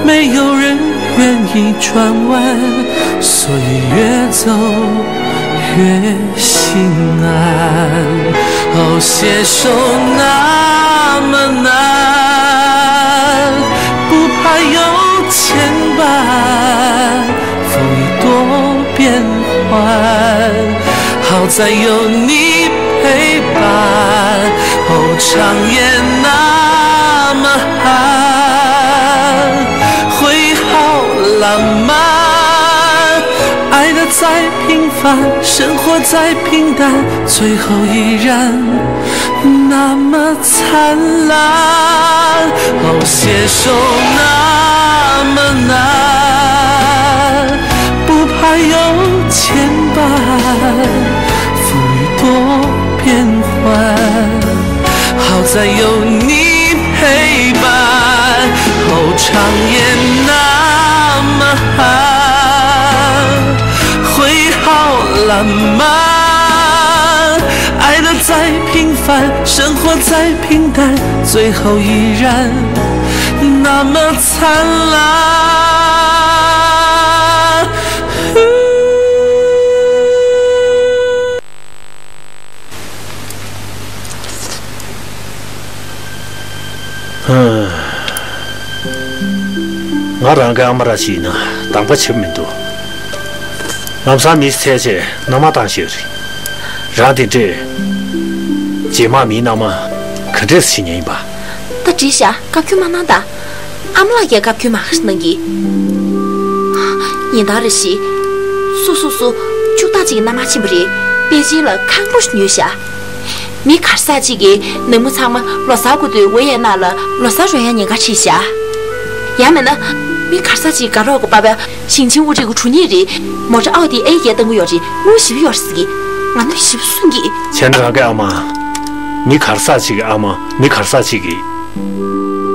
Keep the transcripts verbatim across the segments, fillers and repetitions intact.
没有人愿意转弯，所以越走越心安。哦，携手那么难，不怕有牵绊，风雨多变幻，好在有你陪伴。哦，长夜那么寒，会好浪漫。爱的再平凡，生活再平淡，最后依然那么灿烂。哦，携手那么难，不怕有牵绊，风雨多变幻，好在有你陪伴。哦，长夜那么寒，会好浪漫。爱的再平凡，生活再平淡，最后依然那么灿烂。ང་རང་གི་ཨ་མ་ར་ཞིག་ཡིན་ན་དང་པོ་བྱེད་མི་འདུག་ལམ་སང་མི་ཚེ་ཆེ་མནའ་མ་བཏང་ཤེས་རེད། རང་དེ་འདྲས་རྗེས་མ་མིའི་མནའ་མ་ག་འདྲས་བྱེད་ཉན་ཡིན་པ། ད་འགྲིག་ཤག་བཀའ་བཀྱོན་མ་གནང་ད། ཨ་མ་ལགས་ཀྱིས་བཀའ་བཀྱོན་མ་གནང་གི། ཉིན་ལྟར་རེ་བཞིན། སུ་སུ་སུ། ཕྱུག་བདག་ཅིག་གི་མནའ་མར་ཕྱིན་པ་རེད། པེ་ཅིན་ལ་ཁང་པ་ཞིག་ཉོས་ཤག་མི་གར་ས་ཅིག་གིས་ནང་མི་ཚང་མ་ལོ་གསར་དགོས་དུས་ཝེ་ཡ་ན་ལ་ལོ་གསར་རོལ་ཡག་ཉེན་ཁ་ཁྲིད་ཤག་ཡང་མིན་ན། མི་གར་ས་ཅིག་དགའ་རོགས་ཀྱི་པ་ཕ་ཞིང་ཆེན་དབུ་ཁྲིད་ཀྱི་དྲུང་ཡིག་རེད། མོ་ཊ་ཨའུ་ཌི་ཨེ་བརྒྱད་བཏང་གི་ཡོད་རེད། དངུལ་ཞེ་པོ་ཡོད་རེད་ཟེར་གི། ང་ནི་ཞེ་པོ་སུན་གི། ཁྱེད་རང་གི་ཨ་མ། མི་གར་ས་ཅིག་གི་ཨ་མ། མི་གར་ས་ཅིག་གི།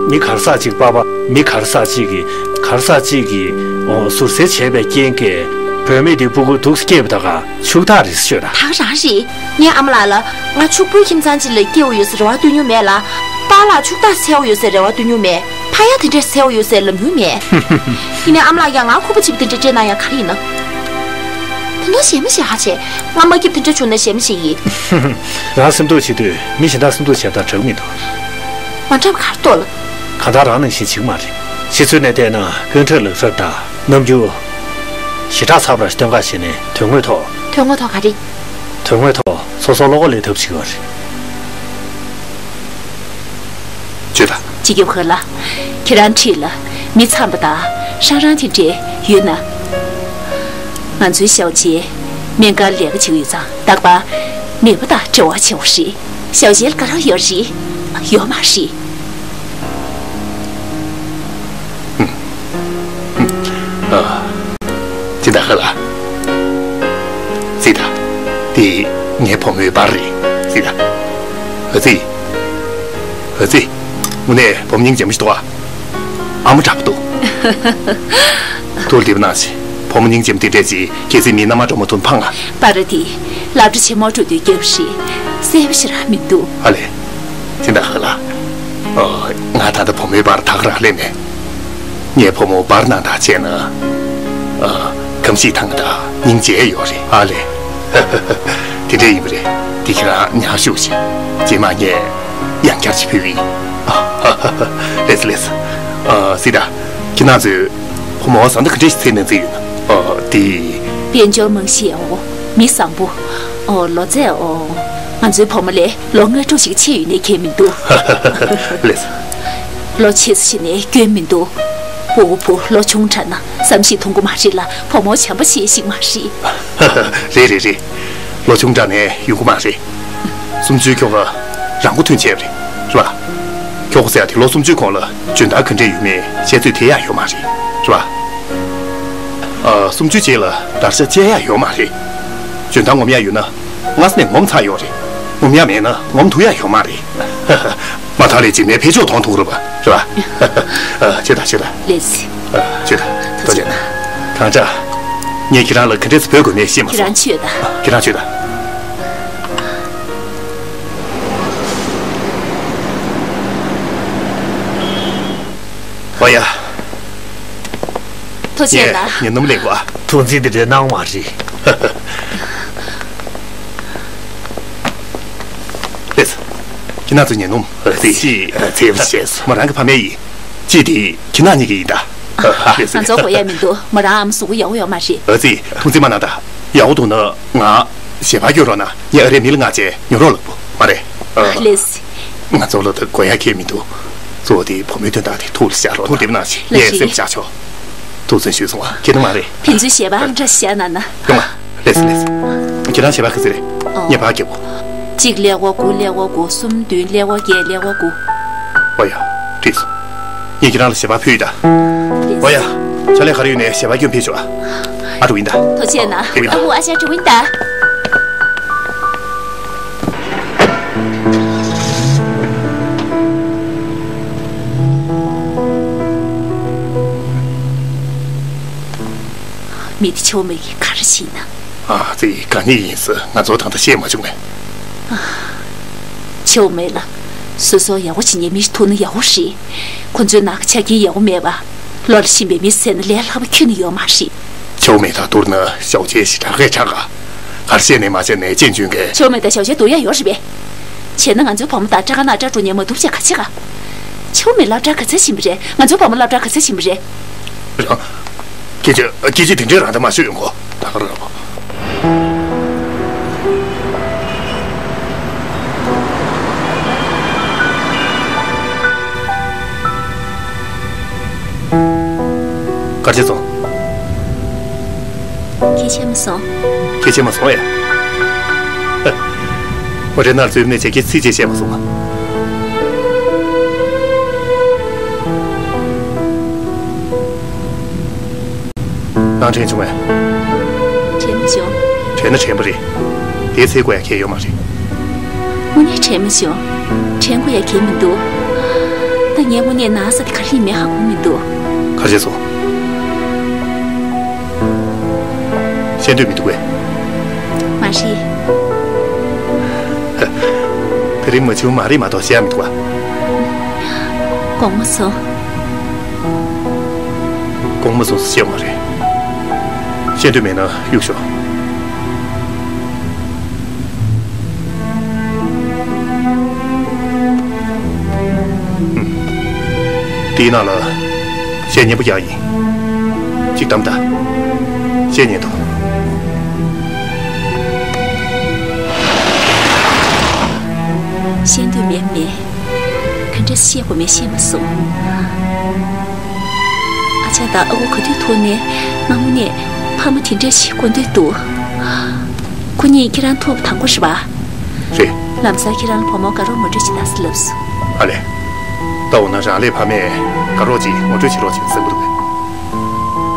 མི་གར་ས་ཅིག་པ་ཕ། མི་གར་ས་ཅིག་གི། གར་ས་ཅིག་གི། ཨོ། ཟུར་ཟ་བྱས་པའི་རྐྱེན་གྱིས། བུད་མེད་དེ་སྤུ་གུ་སྡུག་སྐྱེས་པ་ད་ག་ཕྱུག་བདག་རེད་ཤོད་ད། ད་ག་རང་རེད། ངའི་ཨ་མ་ལགས་ལ་ང་ཕྱུག་པོའི་ཁྱིམ་ཚང་ཅིག་ལ་སྐྱེས་པ་ཡོད་ཟེར་རེ་བ་བཏོན་མྱོང་མེད་ལ། པཱ་ལགས་ཕྱུག་བདག་འཚོལ་བ་ཡོད་ཟེར་རེ་བ་བཏོན་མྱོང་མེད། ཕ་ཡ་དེ་འདྲས་འཚོལ་བ་ཡོད་ཟེར་ལབ་མྱོང་མེད། ཡིན་ནའི་ཨ་མ་ལགས་ཀྱིས་ང་ཁུག་པ་བྱེད་པ་དེ་འདྲས་སྤྲད་གནང་ཡག་ག་རེ་ཡིན་ནམ། ད་དུང་ཞེ་མི་ཞེ་ཧ་ཆེ། ང་མ་སྐྱིད་དེ་འདྲ་བྱུང་ན་ཞེ་མི་ཞེ་ཡིན། རང་སེམས་སྡུག་བྱེད་དུས་མི་གཞན་དག་སེམས་སྡུག་བྱས་པ་དང་འདྲ་གི་མི་འདུག་མ་འདྲ་བ་ག་རེ་འདུག་ལགས། གང་ལྟར་རང་ནང་བཞིན་བྱེད་ཀྱི་མ་རེད། ཕྱི་ཚུལ་ནས་བལྟས་ན་ཀུན་ཁྲོད་ལག་སར་དང་རྣམ་འགྱུར། ཞེ་དྲག་ཚ་བ་ར་སྟོན་ཁ་བྱས་ནས་དོན་དངོས་ཐོག་དོན་དངོས་ཐོག་ག་རེ། དོན་དངོས་ཐོག་སོ་སོ་བློ་ཁོག་ལས་ཐབས་བྱེད་ཀྱི་ཡོད་རེད། བརྗོད་དང་། སྤྱི་ཁྱབ་ཧོ་ལགས། ཁྱེད་རང་འཁྲིས་ལ་མི་འཚམས་པ་དང་ཧྲང་ཧྲང་དེ་འདྲས་ཡོད་ན། ང་ཚོའི་ཞའོ་ཅེ་སྨན་ཁང་ལས་ཀ་བྱེད་ཀྱི་ཡོད་ཙང་རྟག་པར་ནད་པ་དང་འབྲེལ་བ་བྱེད་དགོས་རེད། ཞའོ་ཅེ་ལ་དགའ་རབ་ཡོད་རེད། ཡོད་མ་རེད། ཨ། ཙི་ད་ཧ་ལ། ཙི་ད། དེ་ངའི་བུ་མོའི་པར་རེད། ཙི་ད། ཨ་ཙི། ཨ་ཙི། དངོས་གནས་བུ་མོ་སྙིང་རྗེ་མོ་ཞིག་འདུག་ཨ། ཨ་མ་འདྲ་པོ་འདུག་ཐུགས་ལྡན་པ་གནང་ཞིག་བུ་མོ་སྙིང་རྗེ་མོ་དེ་འདྲས་ཅིག་གལ་སྲིད་མིའི་མནའ་མ་འགྲོ་མ་ཐུབ་ན་ཕངས་ང་། པར་དེ་སློབ་གྲྭ་ཆེན་མོར་འགྲོ་དུས་བརྒྱབ་རེད། གསལ་པོ་ཞེ་དྲག་མི་འདུག་ཨ་ལས། ཙི་ད་ཧ་ལ། ཨ། ང་ད་ལྟ་བུ་མོའི་པར་ད་ག་རང་ལེན་མེད། ངའི་བུ་མོ་པར་ནང་དང་བཅས་ན། ཨ། ཁམས་ཤིང་ཐང་དང་སྙིང་རྗེ་ཡོད་རེད། ཨ་ལས། དེ་འདྲས་ཡིན་པ་རེད། དེ་ཁྱེད་རང་ཉར་བཞག་ཞིག་རྗེས་མ་ངས་ཡང་བསྐྱར་ཅིག་ཕུལ་གི་ཡིན། ལེགས་སོ་ལེགས་སོ། ཨ། ཙི་ད། ཁྱེད་རང་ཚོའི་བུ་མོ་བཟའ་ཟླ་ག་འདྲས་ཤིག་འཚོལ་གནང་རྩིས་ཡོད་ན། ཨ། དེ། དཔལ་འབྱོར་མང་ཤོས་ཨོ། མི་བཟང་པོ། ཨོ། ལོ་ཚད་ཨོ། ང་ཚོའི་བུ་མོ་ལས་ལོ་ལྔ་དྲུག་ཞིག་ཆེ་ཡོད་ནའི་ཁྱད་མི་འདུག་ལེགས་སོ། ལོ་ཆེ་ས་ཞིག་ནའི་སྐྱོན་མི་འདུག་འོ། བུ་ལོ་ཆུང་དྲགས་ན་བསམ་ཤེས་ཐོང་གི་མ་རེད་ལ། བུ་མོ་བྱམས་པོ་བྱེད་ཤེས་མ་རེད། རེད་རེད་རེད། ལོ་ཆུང་དྲགས་ནའི་ཡོང་གི་མ་རེད། སུམ་ཅུའི་ཁྱོ་ག་རང་མགོ་ཐོན་བྱས་པ་རེད། རེད་པ། ཁྱོ་ག་ཟེར་ཡག་དེ་ལོ་སུམ་ཅུའི་གོང་ལ་འཇོན་ཐང་ག་འདྲས་ཡོད་མེད་བཤད་ཚོད་དེ་ཡག་ཡོད་མ་རེད། རེད་པ། ཨ། སུམ་ཅུའི་རྗེས་ལ་བདར་ཤ་བཅད་ཡག་ཡོད་མ་རེད། འཇོན་ཐང་ངོམ་ཡག་ཡོད་ན་སྔ་ས་ནས་ངོམ་ཚར་ཡོད་རེད། ངོམ་ཡག་མེད་ན་ངོམ་ཐུབ་ཡག་ཡོད་མ་རེད། མ་མཐའ་ལས་རྗེས་མའི་འཕེལ་ཕྱོགས་མཐོང་ཐུབ་རེད་པ། རེད་པ། ཨ། བྱོས་དང་། བྱོས་དང་། ལེགས་སོ། ཨ། བྱོས་དང་། ཐུགས་རྗེ་གནང་། གང་དྲག་ངས་ཁྱེད་རང་ལ་ག་འདྲས་སེ་འབོད་དགོས་མེད་ཤེས་མ་སོང་། ཁྱེད་རང་བྱོས་དང་། ཁྱེད་རང་བྱོས་དང་། ཨོ་ཡ། ཐུགས་རྗེ་གནང་། ངས་ཉན་ནམ་ལེགས་པ། ཐུགས་རྗེ་དེ་འདྲའི་གནང་བ་རེད། ལེས། ཁྱེད་རང་ཚོ་ཉན་ནམ། ཙི། ཙི་བྱས་སོ། མོ་རང་གི་ཕ་མེས་ཡིན། ཅི་དེ་ཁྱེད་རང་གཉིས་ཀྱི་ཡིན་ད། ལེས། ང་ཚོ་དགོས་ཡ་མི་འདུག་མོ་རང་ཨ་མ་གཟུགས་པོ་ཡག་པོ་ཡོད་མ་རེད། ཨ་ཙི། ཐུགས་རྗེ་མ་གནང་ད། ཡག་པོ་འདུག་ན་ང་ཞལ་པར་སྐྱོན་རོགས་གནང་། ངས་ཨ་རིའི་མི་ལ་མངགས་བྱས་ཉོ་རོགས་ལབ་དགོས་མ་རེད། ལེས། ང་ཚོ་ལ་ད་དགོས་ཡ་གང་ཡང་མི་འདུག་གཙོ་བོ་དེ་བུ་མོའི་དོན་དག་དེ་ཐུགས་ལ་བཞག་རོགས་གནང་། ཐུགས་འདེབས་གནང་ཞིག་ལགས་ངས་སེམས་བཞག་ཆོག་ཐུགས་བརྩོན་ཞུས་སོང་བ། ཁྱེད་རང་མ་རེད། ཕན་ཚུན་ཞལ་པར་འདྲ་བཞག་གནང་ན། ཡོང་བ། ལེས་ལེས། ཁྱེད་རང་ཞལ་པར་ག་ཚོད་རེད། ཨོ། ངས་ཕར་རྒྱབ་གོ་གཅིག་ཀླད་ཀོར་དགུ། ཀླད་ཀོར་དགུ། གསུམ་བདུན། ཀླད་ཀོར་བརྒྱད། ཀླད་ཀོར་དགུ། ཨོ་ཡ། འགྲིག་སོང་། ངས་ཁྱེད་རང་ལ་ཞལ་པར་ཕུལ་ཡོད་ད། ལེས། ཨོ་ཡ། ཕྱག་ལས་ག་རེ་ཡོད་ནའི་ཞལ་པར་སྐྱོན་ཕུལ་ཆོག་ཨ་འགྲོ་ཡིན་ད། ཐུགས་རྗེ་གནང་། ཨ་ཁུ། ཨ་ཅག་འགྲོ་ཡིན་ད། མི་དེ་ཆོ་མེ་གིས་ག་རེ་བྱས་ན། ཨ་ཙི། ག་ནས་ཡིན་ཟེར་ང་ཚོ་ད་ལྟ་ཤེས་མ་བྱུང་ངས། ཆོ་མེ་ལགས། སོ་སོ་ཡག་པོ་བྱེད་མཁན་མི་ཞིག་ཐུག་ན་ཡག་པོ་རེད། ཁོ་ཚོའི་ནང་གི་ཆ་རྐྱེན་ཡག་པོ་མེད་པ། བློ་ལ་ཤེས་པའི་མི་ཟེར་ན་ལས་སླ་པོ་ཁྱོན་ནས་ཡོད་མ་རེད། ཆོ་མེ་དང་བསྡུར་ན་ཞའོ་ཅེ་ཞེ་དྲག་གི་ཆགས་ག་ག་རེ་བཤད་ནས་མ་བཤད་ནས་ཅན་ཅུན་གྱིས། ཆོ་མེ་དང་ཞའོ་ཅེ་བསྡུར་ཡ་ཡོད་རེད་པས། བྱས་ན་ང་ཚོའི་བུ་མོ་དང་སྐྲག་ཁ་ན་སྐྲག་འགྲོ་ཉན་མ་ཐུབ་བྱས་ག་བྱེད་ག་ཆོ་མེ་སློབ་གྲྭར་ག་ཚོད་ཕྱིན་པ་རེད། ང་ཚོའི་བུ་མོ་སློབ་གྲྭར་ག་ཚོད་ཕྱིན་པ་རེད། རང་། སྐད་ཆ་སྐད་ཆ་དེ་འདྲའི་རང་ད་མ་ཤོད་ཡོང་གོ་ད་ག་རང་། གར་ཆེ་སོང་། ཁྱེད་ཆེ་མ་སོང་། ཁྱེད་ཆེ་མ་སོང་ཡ། ཨོ་རེད། ནར་ཚོའི་མི་ཚེ་གི་ཚིག་ཅེས་བཤད་མ་སོང་ང་། ནང་དྲན་བྱུང་ངས། དྲན་མ་བྱུང་། དྲན་ན་དྲན་པ་རེད། དེའི་ཚེ་དགོས་ཡ་གལ་ཡོད་མ་རེད། དངོས་གནས་དྲན་མ་བྱུང་། དྲན་དགོས་ཡ་གལ་མི་འདུག་ད་ངས་དངོས་གནས་ན་ཚ་དེ་ག་རེ་ཡིན་མིན་ཧ་གོ་མི་འདུག་གར་ཆེ་སོང་། བཤད་འདོད་མི་འདུག་གས། མ་རེད། དེ་རིང་མ་བྱུང་མ་རེད་མ་གཏོགས་བཤད་ཡ་མི་འདུག་ག་དགོངས་མ་ཚོམས། དགོངས་མ་ཚོམས་ཟེར་བཤད་ཡོང་བ་རེད། བཤད་འདོད་མེད་ན་གཡུག་ཞོག་ཨུམ། འདིའི་ནང་ལ་བཤད་ཉན་པོ་རྒྱག་ཡིན། གཅིག་གདམ་ད། བཤད་ཉན་ཐུབ། བཤད་འདོད་མེད་མེད། ག་འདྲ་བཤད་དགོས་མེད་ཤེས་མ་སོང་། ཨ་ཅག་དང་ཨ་ཁུ་ག་དུས་ཐུག་ནས་དངོས་གནས་ཕ་མ་དེ་འདྲ་ཞིག་དགོས་འདོད་འདུག་ཁོ་གཉིས་ཁྱེད་རང་ཐུག་པ་དང་པོ་རེད་པ། རེད། ལམ་སང་ཁྱེད་རང་ལ་བུ་མོ་དགའ་རོགས་ངོ་སྤྲོད་བྱེད་དང་ཟེར་ལབ་སོང་། ཨ་ལས། ད་འོ་ན་རང་ལས་ཕ་མས་དགའ་རོགས་ཅིག་ངོ་སྤྲོད་བྱེད་རོགས་བྱེད་ཟེར་གི་འདུག་གས།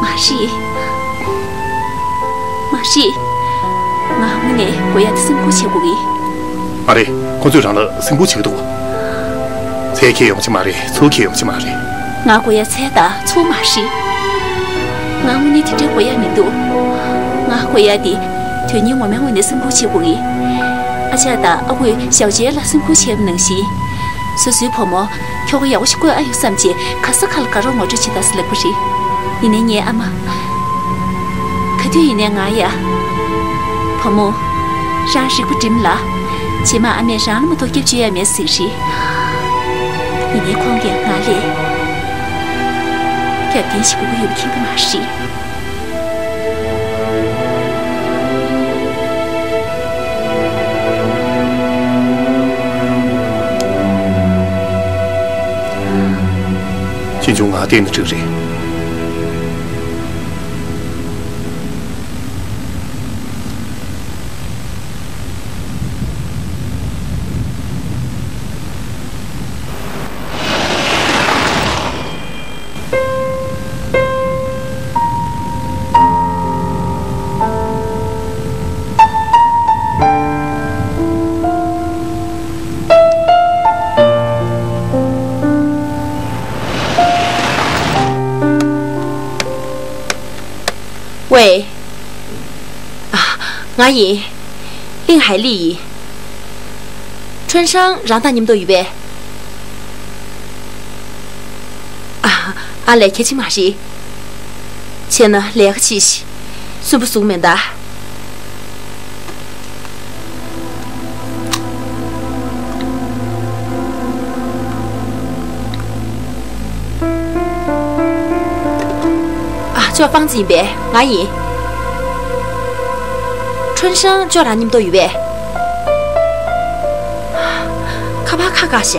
མ་རེད། མ་རེད། ང་དངོས་གནས་དགོས་ཡ་དེ་སེམས་ཁུར་བྱེད་དགོས་གི། མ་རེད། ཁོ་ཚོས་རང་ལ་སེམས་ཁུར་བྱེད་ཀྱི་འདུག་ཚད་ཁེ་ཡོང་གི་མ་རེད། ཚུར་ཁེ་ཡོང་གི་མ་རེད། ང་དགོས་ཡ་ཚད་དང་ཚུར་མ་རེད། ང་དངོས་གནས་དེ་འདྲའི་དགོས་ཡ་མི་འདུག་ང་དགོས་ཡ་དེ་དོན་སྙིང་ངོ་མའི་ངོས་ནས་སེམས་ཁུར་བྱེད་དགོས་གི། ཨ་ཅག་དང་ཨ་ཁུས་ཞའོ་ཅེ་ལ་སེམས་ཁུར་བྱས་པ་ནང་བཞིན། སོ་སོའི་བུ་མོ། ཁྱོ་ག་ཡག་པོ་ཞིག་བསྐོས་ཨ་ཡོད་བསམ་བྱས་ག་ས་ག་ལ་དགའ་རོགས་ངོ་སྤྲོད་བྱེད་དང་ཟེར་ལབ་པ་རེད། ཡིན་ནའི་ངའི་ཨ་མ། ག་དུས་ཡིན་ནའི་ང་ཡ། བུ་མོ། རང་རིག་པ་སྒྲིམ་ལ། རྗེས་མ་ཨ་མས་རང་ལ་མ་གཏོགས་སྐྱབས་བཅོལ་ཡ་མེད་ཟེར་རེད། ཡིན་ནའི་ཁོང་གིས་ང་ལ། རྒྱབ་རྟེན་ཞིག་དགོས་ཀྱི་ཡོད་པ་མཁྱེན་གྱི་མ་རེད། ཅན་ཅུན་ང་བལྟས་ན་འགྲིག་རེད། ཝེ། ཨ། ང་ཡིན། ལིང་ཧའེ་ལི་ཡིན། ཁྲོན་ཧྲང་རང་དང་མཉམ་དུ་ཡོད་པས། ཨ། ཨ་ལས། གལ་ཆེན་མ་རེད། བྱས་ན་ལས་ཀ་བྱེད་ཤིག་སུན་པོ་བཟུང་མེད་ད། ཨ་ཅོ་པང་ཙི་ཡིན་པས། ང་ཡིན། ཁྲོན་ཧྲང་ཅོ་རང་མཉམ་དུ་ཡོད་པས། ཁ་པར་ཁ་བཀག་ཤག་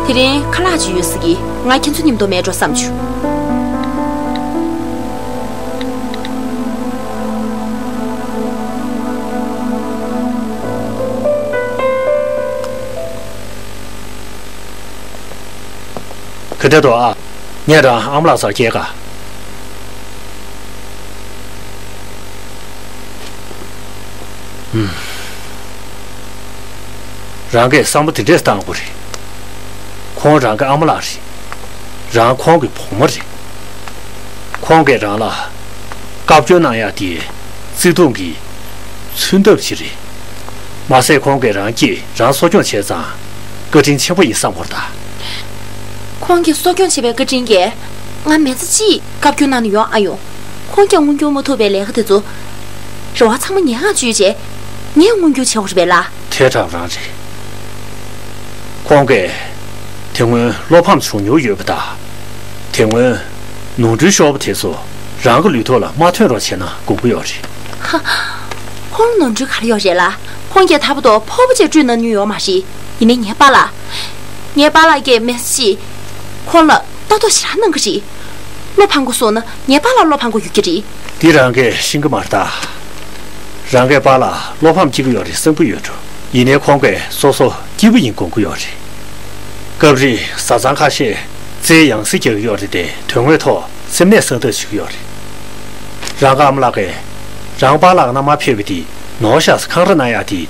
དེ་རིང་ཁ་ལག་ཅིག་ཡོད་ཟེར་གི། ང་ཁྱེད་ཚོ་མཉམ་དུ་མེད་འགྲོ་བསམ་བྱུང་། ག་འདྲ་འདུག་ཨ། ངས་རང་ཨ་མ་ལགས་སར་སྐྱེལ་ག་ཨུམ། རང་གིས་བསམ་བློ་དེ་འདྲས་བཏང་དགོས་རེད། ཁོང་རང་གི་ཨ་མ་ལགས་རེད། རང་ཁོང་གི་བུ་མོ་རེད། ཁོང་གིས་རང་ལ་བཀའ་བཀྱོན་གནང་ཡག་དེ་བརྩེ་དུང་གི་མཚོན་ཐབས་ཤིག་རེད། མ་ཟད་ཁོང་གིས་རང་སྐྱེས་རང་གསོ་སྐྱོང་བྱས་ཙང་བཀའ་དྲིན་ཆེན་པོ་ཡིན་བསམ་དགོས་ད། ཁོང་གིས་གསོ་སྐྱོང་བྱས་པའི་བཀའ་དྲིན་གྱིས་ང་མི་ཚེ་གཅིག་བཀའ་བཀྱོན་གནང་ནས་ཡོང་ཨ་ཡོང་། ཁོང་གིས་མངོན་འགྱུར་མ་ཐུབ་པའི་ལས་ཀ་དེ་ཚོ་རེ་བ་ཚང་མ་ངའི་སྒང་བཅོལ་བྱས་ངས་མངོན་འགྱུར་བྱེད་དགོས་རེད་པས་ལ། ཐལ་དྲགས་རང་རེད། ཁོང་གིས་དེ་སྔོན་བློ་ཕམ་བྱུང་མྱོང་ཡོད་པ་དང་། དེ་སྔོན་ནོར་འཁྲུལ་ཤོར་བ་དེ་ཚོ་རང་གི་ལུས་ཐོག་ལ་མ་ཐོན་རོགས་བྱས་ན་དགོངས་ཀྱི་ཡོད་རེད། ཧ། ཁོང་ལ་ནོར་འཁྲུལ་ག་རེ་ཡོད་རེད་ལ། ཁོང་གིས་ད་བར་དུ་ཕོར་པ་ཅིག་བཀྲུས་གནང་མྱོང་ཡོད་མ་རེད། ཡིན་ནའི་ངའི་པཱ་ལགས། ངའི་པཱ་ལགས་ཀྱིས་མི་ཚེ་གཅིག་ཁོང་ལ་ལྟ་རྟོག་ཞེ་དྲག་གནང་གི་རེད། བློ་ཕམ་དགོས་སོང་ན་ངའི་པཱ་ལགས་བློ་ཕམ་དགོས་ཡོད་ཀྱི་རེད། འདི་རང་གིས་ཤེས་ཀྱི་མ་རེད་ད། རང་གི་པཱ་ལགས་བློ་ཕམ་སྐྱེ་གི་ཡོད་རེད་བསམ་གྱི་ཡོད་འགྲོ། ཡིན་ནའི་ཁོང་གིས་སོ་སོ་སྐྱིད་པོ་ཡིན་དགོངས་ཀྱི་ཡོད་རེད། སྐབས་རེ་བཟའ་ཚང་ཁ་ཤས་རྩྭའི་ཡང་སྲིད་རྒྱག་གི་ཡོད་རེད་དེ། དོན་དངོས་ཐོག་སེམས་ནད་གསང་ཐབས་བྱེད་ཀྱི་ཡོད་རེད། རང་གི་ཨ་མ་ལགས་ཀྱིས་རང་པཱ་ལགས་ཀྱི་མནའ་མར་ཕེབས་པ་དེ་ནོར་ཤག་སེ་འཁང་ར་གནང་ཡག་དེ།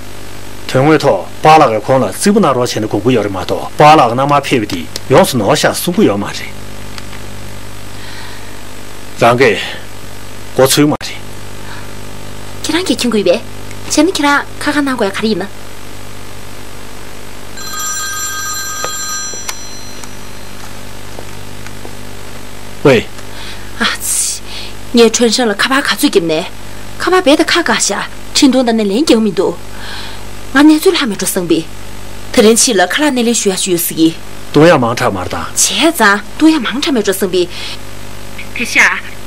དོན་དངོས་ཐོག་པཱ་ལགས་ཀྱིས་ཁོང་ལ་བརྩེ་པོ་གནང་རོགས་བྱས་ན་དགོངས་ཀྱི་ཡོད་རེད་མ་གཏོགས། པཱ་ལགས་ཀྱི་མནའ་མར་ཕེབས་པ་དེ་ཡོངས་སུ་ནོར་ཤག་གསུང་གི་ཡོད་མ་རེད། རང་གིས་མགོ་ཚོས་མ་རེད། ཁྱེད་རང་གིས་མཁྱེན་གྱི་ཡོད་པས། བྱས་ན་ཁྱེད་རང་ཁ་ཁ་གནང་དགོས་ཡག་ག་རེ་ཡིན་ན། ཝེ། ཨ་ཙི། ངས་ཁྲོན་ཧྲན་ལ་ཁ་པར་ག་ཚོད་བརྒྱབ་ནས། ཁ་པར་རྦད་དེ་ཁ་བཀག་ཤག་འཕྲིན་ཐུང་དང་ནི་ལན་རྒྱག་མི་འདུག་ང་གནས་ཚུལ་ལྷག་མེད་འགྲོ་བསམ་པས། དེ་རིང་ཕྱི་ལ་ཁ་ལག་སྣེ་ལེན་ཞུ་ཡག་ཅིག་ཡོད་ཟེར་གི། བཏུང་ཡག་མང་དྲགས་མ་རེད་དམ། བྱས་ཙང་བཏུང་ཡག་མང་དྲགས་མེད་འགྲོ་བསམ་པས། དེ་ཤག་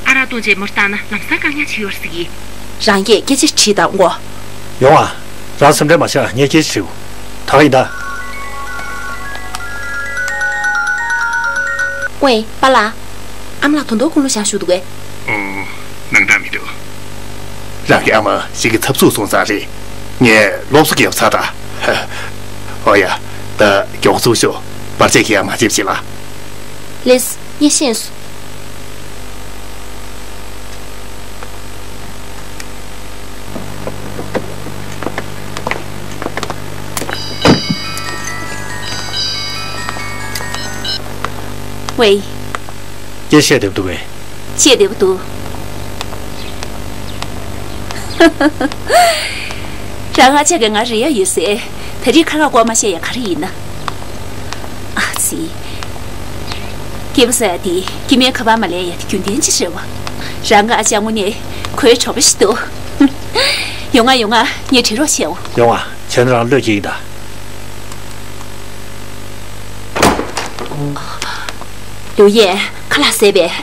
ཨ་རག་བཏུང་རྗེས་མར་བཏང་ན་ལམ་སང་བཀག་ཉར་བྱེད་ཀྱི་ཡོད་རེད་ཟེར་གི། རང་གིས་སྐད་ཆ་དྲིས་དང་གོ། ཡོང་ཨ། རང་སེམས་ཁྲལ་མ་བྱེད། ངས་སྐད་ཆ་དྲིས། ད་ག་ཡིན་ད། ཝེ། པཱ་ལགས། ཨ་མ་ལགས་ད་དུང་དགུང་ལོ་བཞག་བཞུགས་འདུག་གས། ཨོ། སྣང་དག་མི་འདུག་རང་གི་ཨ་མ་ཞིག་གི་ཚབ་ཚུགས་སོང་ཙང་རེད། ངས་སློབ་གསོ་བརྒྱབ་ཚར་ད། ཨོ་ཡ། ད་མགྱོགས་ཚུགས་ཤོག་བར་ཆད་ཁྱེད་ཡང་མ་བྱེད་ཅིག་ལ། ལེས། ངས་ཤེས་སོང་། ཝེ། སྐད་བཤད་བདེ་པོ་འདུག་གས། བཤད་བདེ་པོ་འདུག་རང་ཨ་ཅག་གིས་ང་རེ་ཡ་ཡོད་ཟེར། ད་རེས་ཁ་ཁ་སྐོར་མ་བཤད་ཡ་ག་རེ་ཡིན་ན། ཨ་ཙི། སྐྱེས་པ་ཟེར་ཡ་དེ་སྐྱེ་དམན་ཁ་པར་མ་ལེན་ཡ་དེ་རྒྱུན་ལྡན་ཅིག་རེད་བ། རང་གི་ཨ་ཅག་དངོས་གནས་ཁོའི་གྲོགས་པོ་ཞིག་འདུག་ཡོང་ང་ཡོང་ང་ངས་དྲི་རོགས་བྱེད་འོ། ཡོང་ང་། བྱས་ན་རང་བློས་འགེལ་གྱི་ཡིན་ད། ལིའུ་ཡན། ཁ་ལག་ཟས་པས།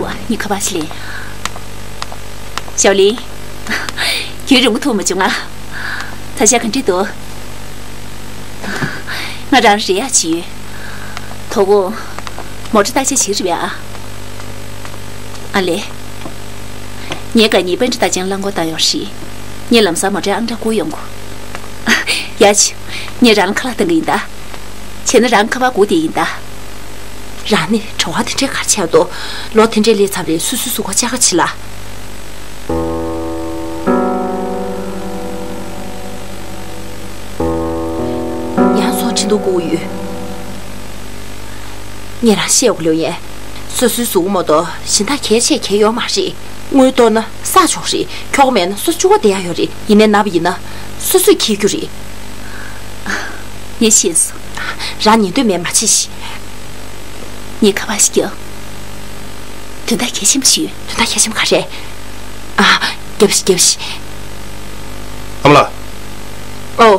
ཝ། ངས་ཁ་པར་ཅིག་ལེན། ཞའོ་ལིན། ཡུན་རིང་པོ་ཐུག་མ་བྱུང་ང་། ད་ཆ་ག་འདྲ་འདུག་ང་རང་རེ་ཡ་ཅིག་ཡོད། དོ་དགོང་མོ་ཊ་བརྟག་དཔྱད་བྱེད་རེད་པས་ཨ། ཨ་ལེ། ངས་དགའ་ཉེ་པན་ཊི་བརྟག་ཅིང་རླངས་འཁོར་བཏང་ཡོད་རེད། ངས་ལམ་སང་མོ་ཊའི་ཨང་གྲངས་བསྐུར་ཡོང་གོ། ཡ་ཆི། ངས་རང་ལ་ཁ་ལག་བཏང་གི་ཡིན་ད། བྱས་ན་རང་ཁ་པར་སྒུག་བསྡད་ཡིན་ད། རང་ནི་བྲོ་བ་དེ་འདྲའི་ག་རེ་ཆགས་འདུག་ལོ་དེ་འདྲའི་སླེབས་ཚར་བ་རེད། སོ་སོའི་གཟུགས་པོ་བཅག་ག་བྱེད་ལ། ཡང་སོ་ཁྲི་འདུག་སྒུག་ཡོད། ངས་རང་བཤད་དགོས་ལོས་ཡིན། སོ་སོའི་གཟུགས་པོ་མ་གཏོགས་གཞན་དག་གལ་ཆེ་གལ་ཡོད་མ་རེད། དངུལ་གཏོར་ན་བསགས་ཆོག་རེད། ཁྱོ་ག་མེད་ན་སོ་བཅུ་པ་བསྡད་ཡག་ཡོད་རེད། ཡིན་ནའི་ན་བ་ཡིན་ན་སོ་སོས་འཁྱེར་རྒྱུ་རེད། ངས་ཤེས་སོང་། རང་ཉན་འདོད་མེད་མ་བྱེད་ཤིག་ངས་ཁ་པར་ཞིག་རྒྱག་དོན་དག་གལ་ཆེན་པོ་ཞིག་ཡོད། དོན་དག་གལ་ཆེན་པོ་ག་རེ་རེད། ཨ། རྒྱབ་ཤིག་རྒྱབ་ཤིག་ཨ་མ་ལགས། ཨོ།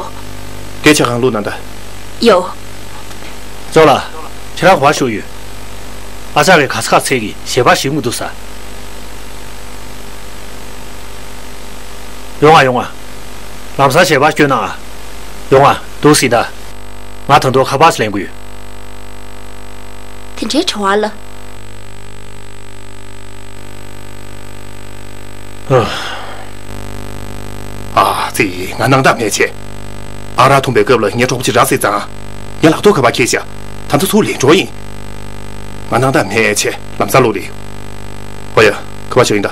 སྐད་ཆ་གང་བླུགས་གནང་ད། ཡོ། ཅོག་ལགས། ཁྱེད་རང་ག་པར་བཞུགས་ཡོད། ཨ་ཅག་གིས་ག་ས་ག་ཚད་ཀྱི་ཞལ་པར་ཞིབ་མི་འདུག་ས། ཡོང་ང་ཡོང་ང་། ལམ་སང་ཞལ་པར་སྐྱོན་གནང་ཨ། ཡོང་ང་། འདུག་སེ་ད། ང་ད་དུང་ཁ་པར་ཞིག་ལེན་དགོས་ཡོད། དེ་འདྲའི་བྲོ་བ་ལ། ཨ་ཙི། ང་སྣང་དག་མེད་བྱས། ཨ་རག་འཐུང་པའི་སྐབས་ལ་ངའི་གྲོགས་པོ་ཅིག་ར་བཟི་ཙང་། ངའི་ལག་ཐོག་ཁ་པར་འཁྱེར་བཞག་ད་ལྟ་ཚུར་ལེན་འགྲོ་ཡིན། ང་སྣང་དག་མེད་བྱས་ལམ་སང་ལོག་ལེ་ཡོང་། ཨོ་ཡ། ཁ་པར་ཞིག་ཡིན་ད།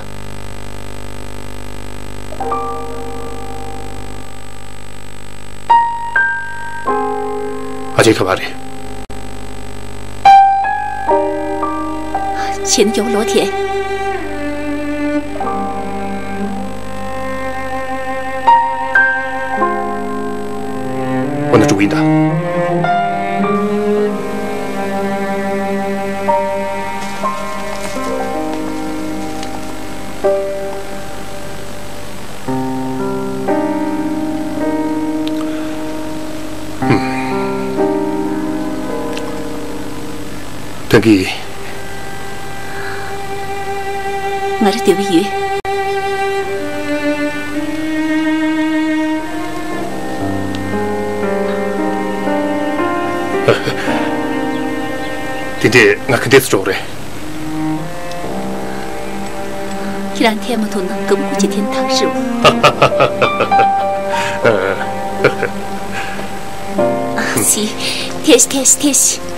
ཨ་ཅེ་ཁ་པར་རེད། བྱས་ན་ཡོང་ལོ་དེ། འོ་ན་འགྲོ་གི་ཡིན་ད། ད་གི། ང་ར་འདོད་པ་ཡོད། དེ་འདྲས་ང་ག་འདྲས་སུ་འགྲོ་རེད། ཁྱེད་རང་འཐེན་མ་ཐུབ་ན་དགའ་པོ་སྐུ་མཁྱེན་འཐེན་ཐག་རེད། ཨ་ཙི། ཐེ་ཤི་ཐེ་ཤི་ཐེ་ཤི།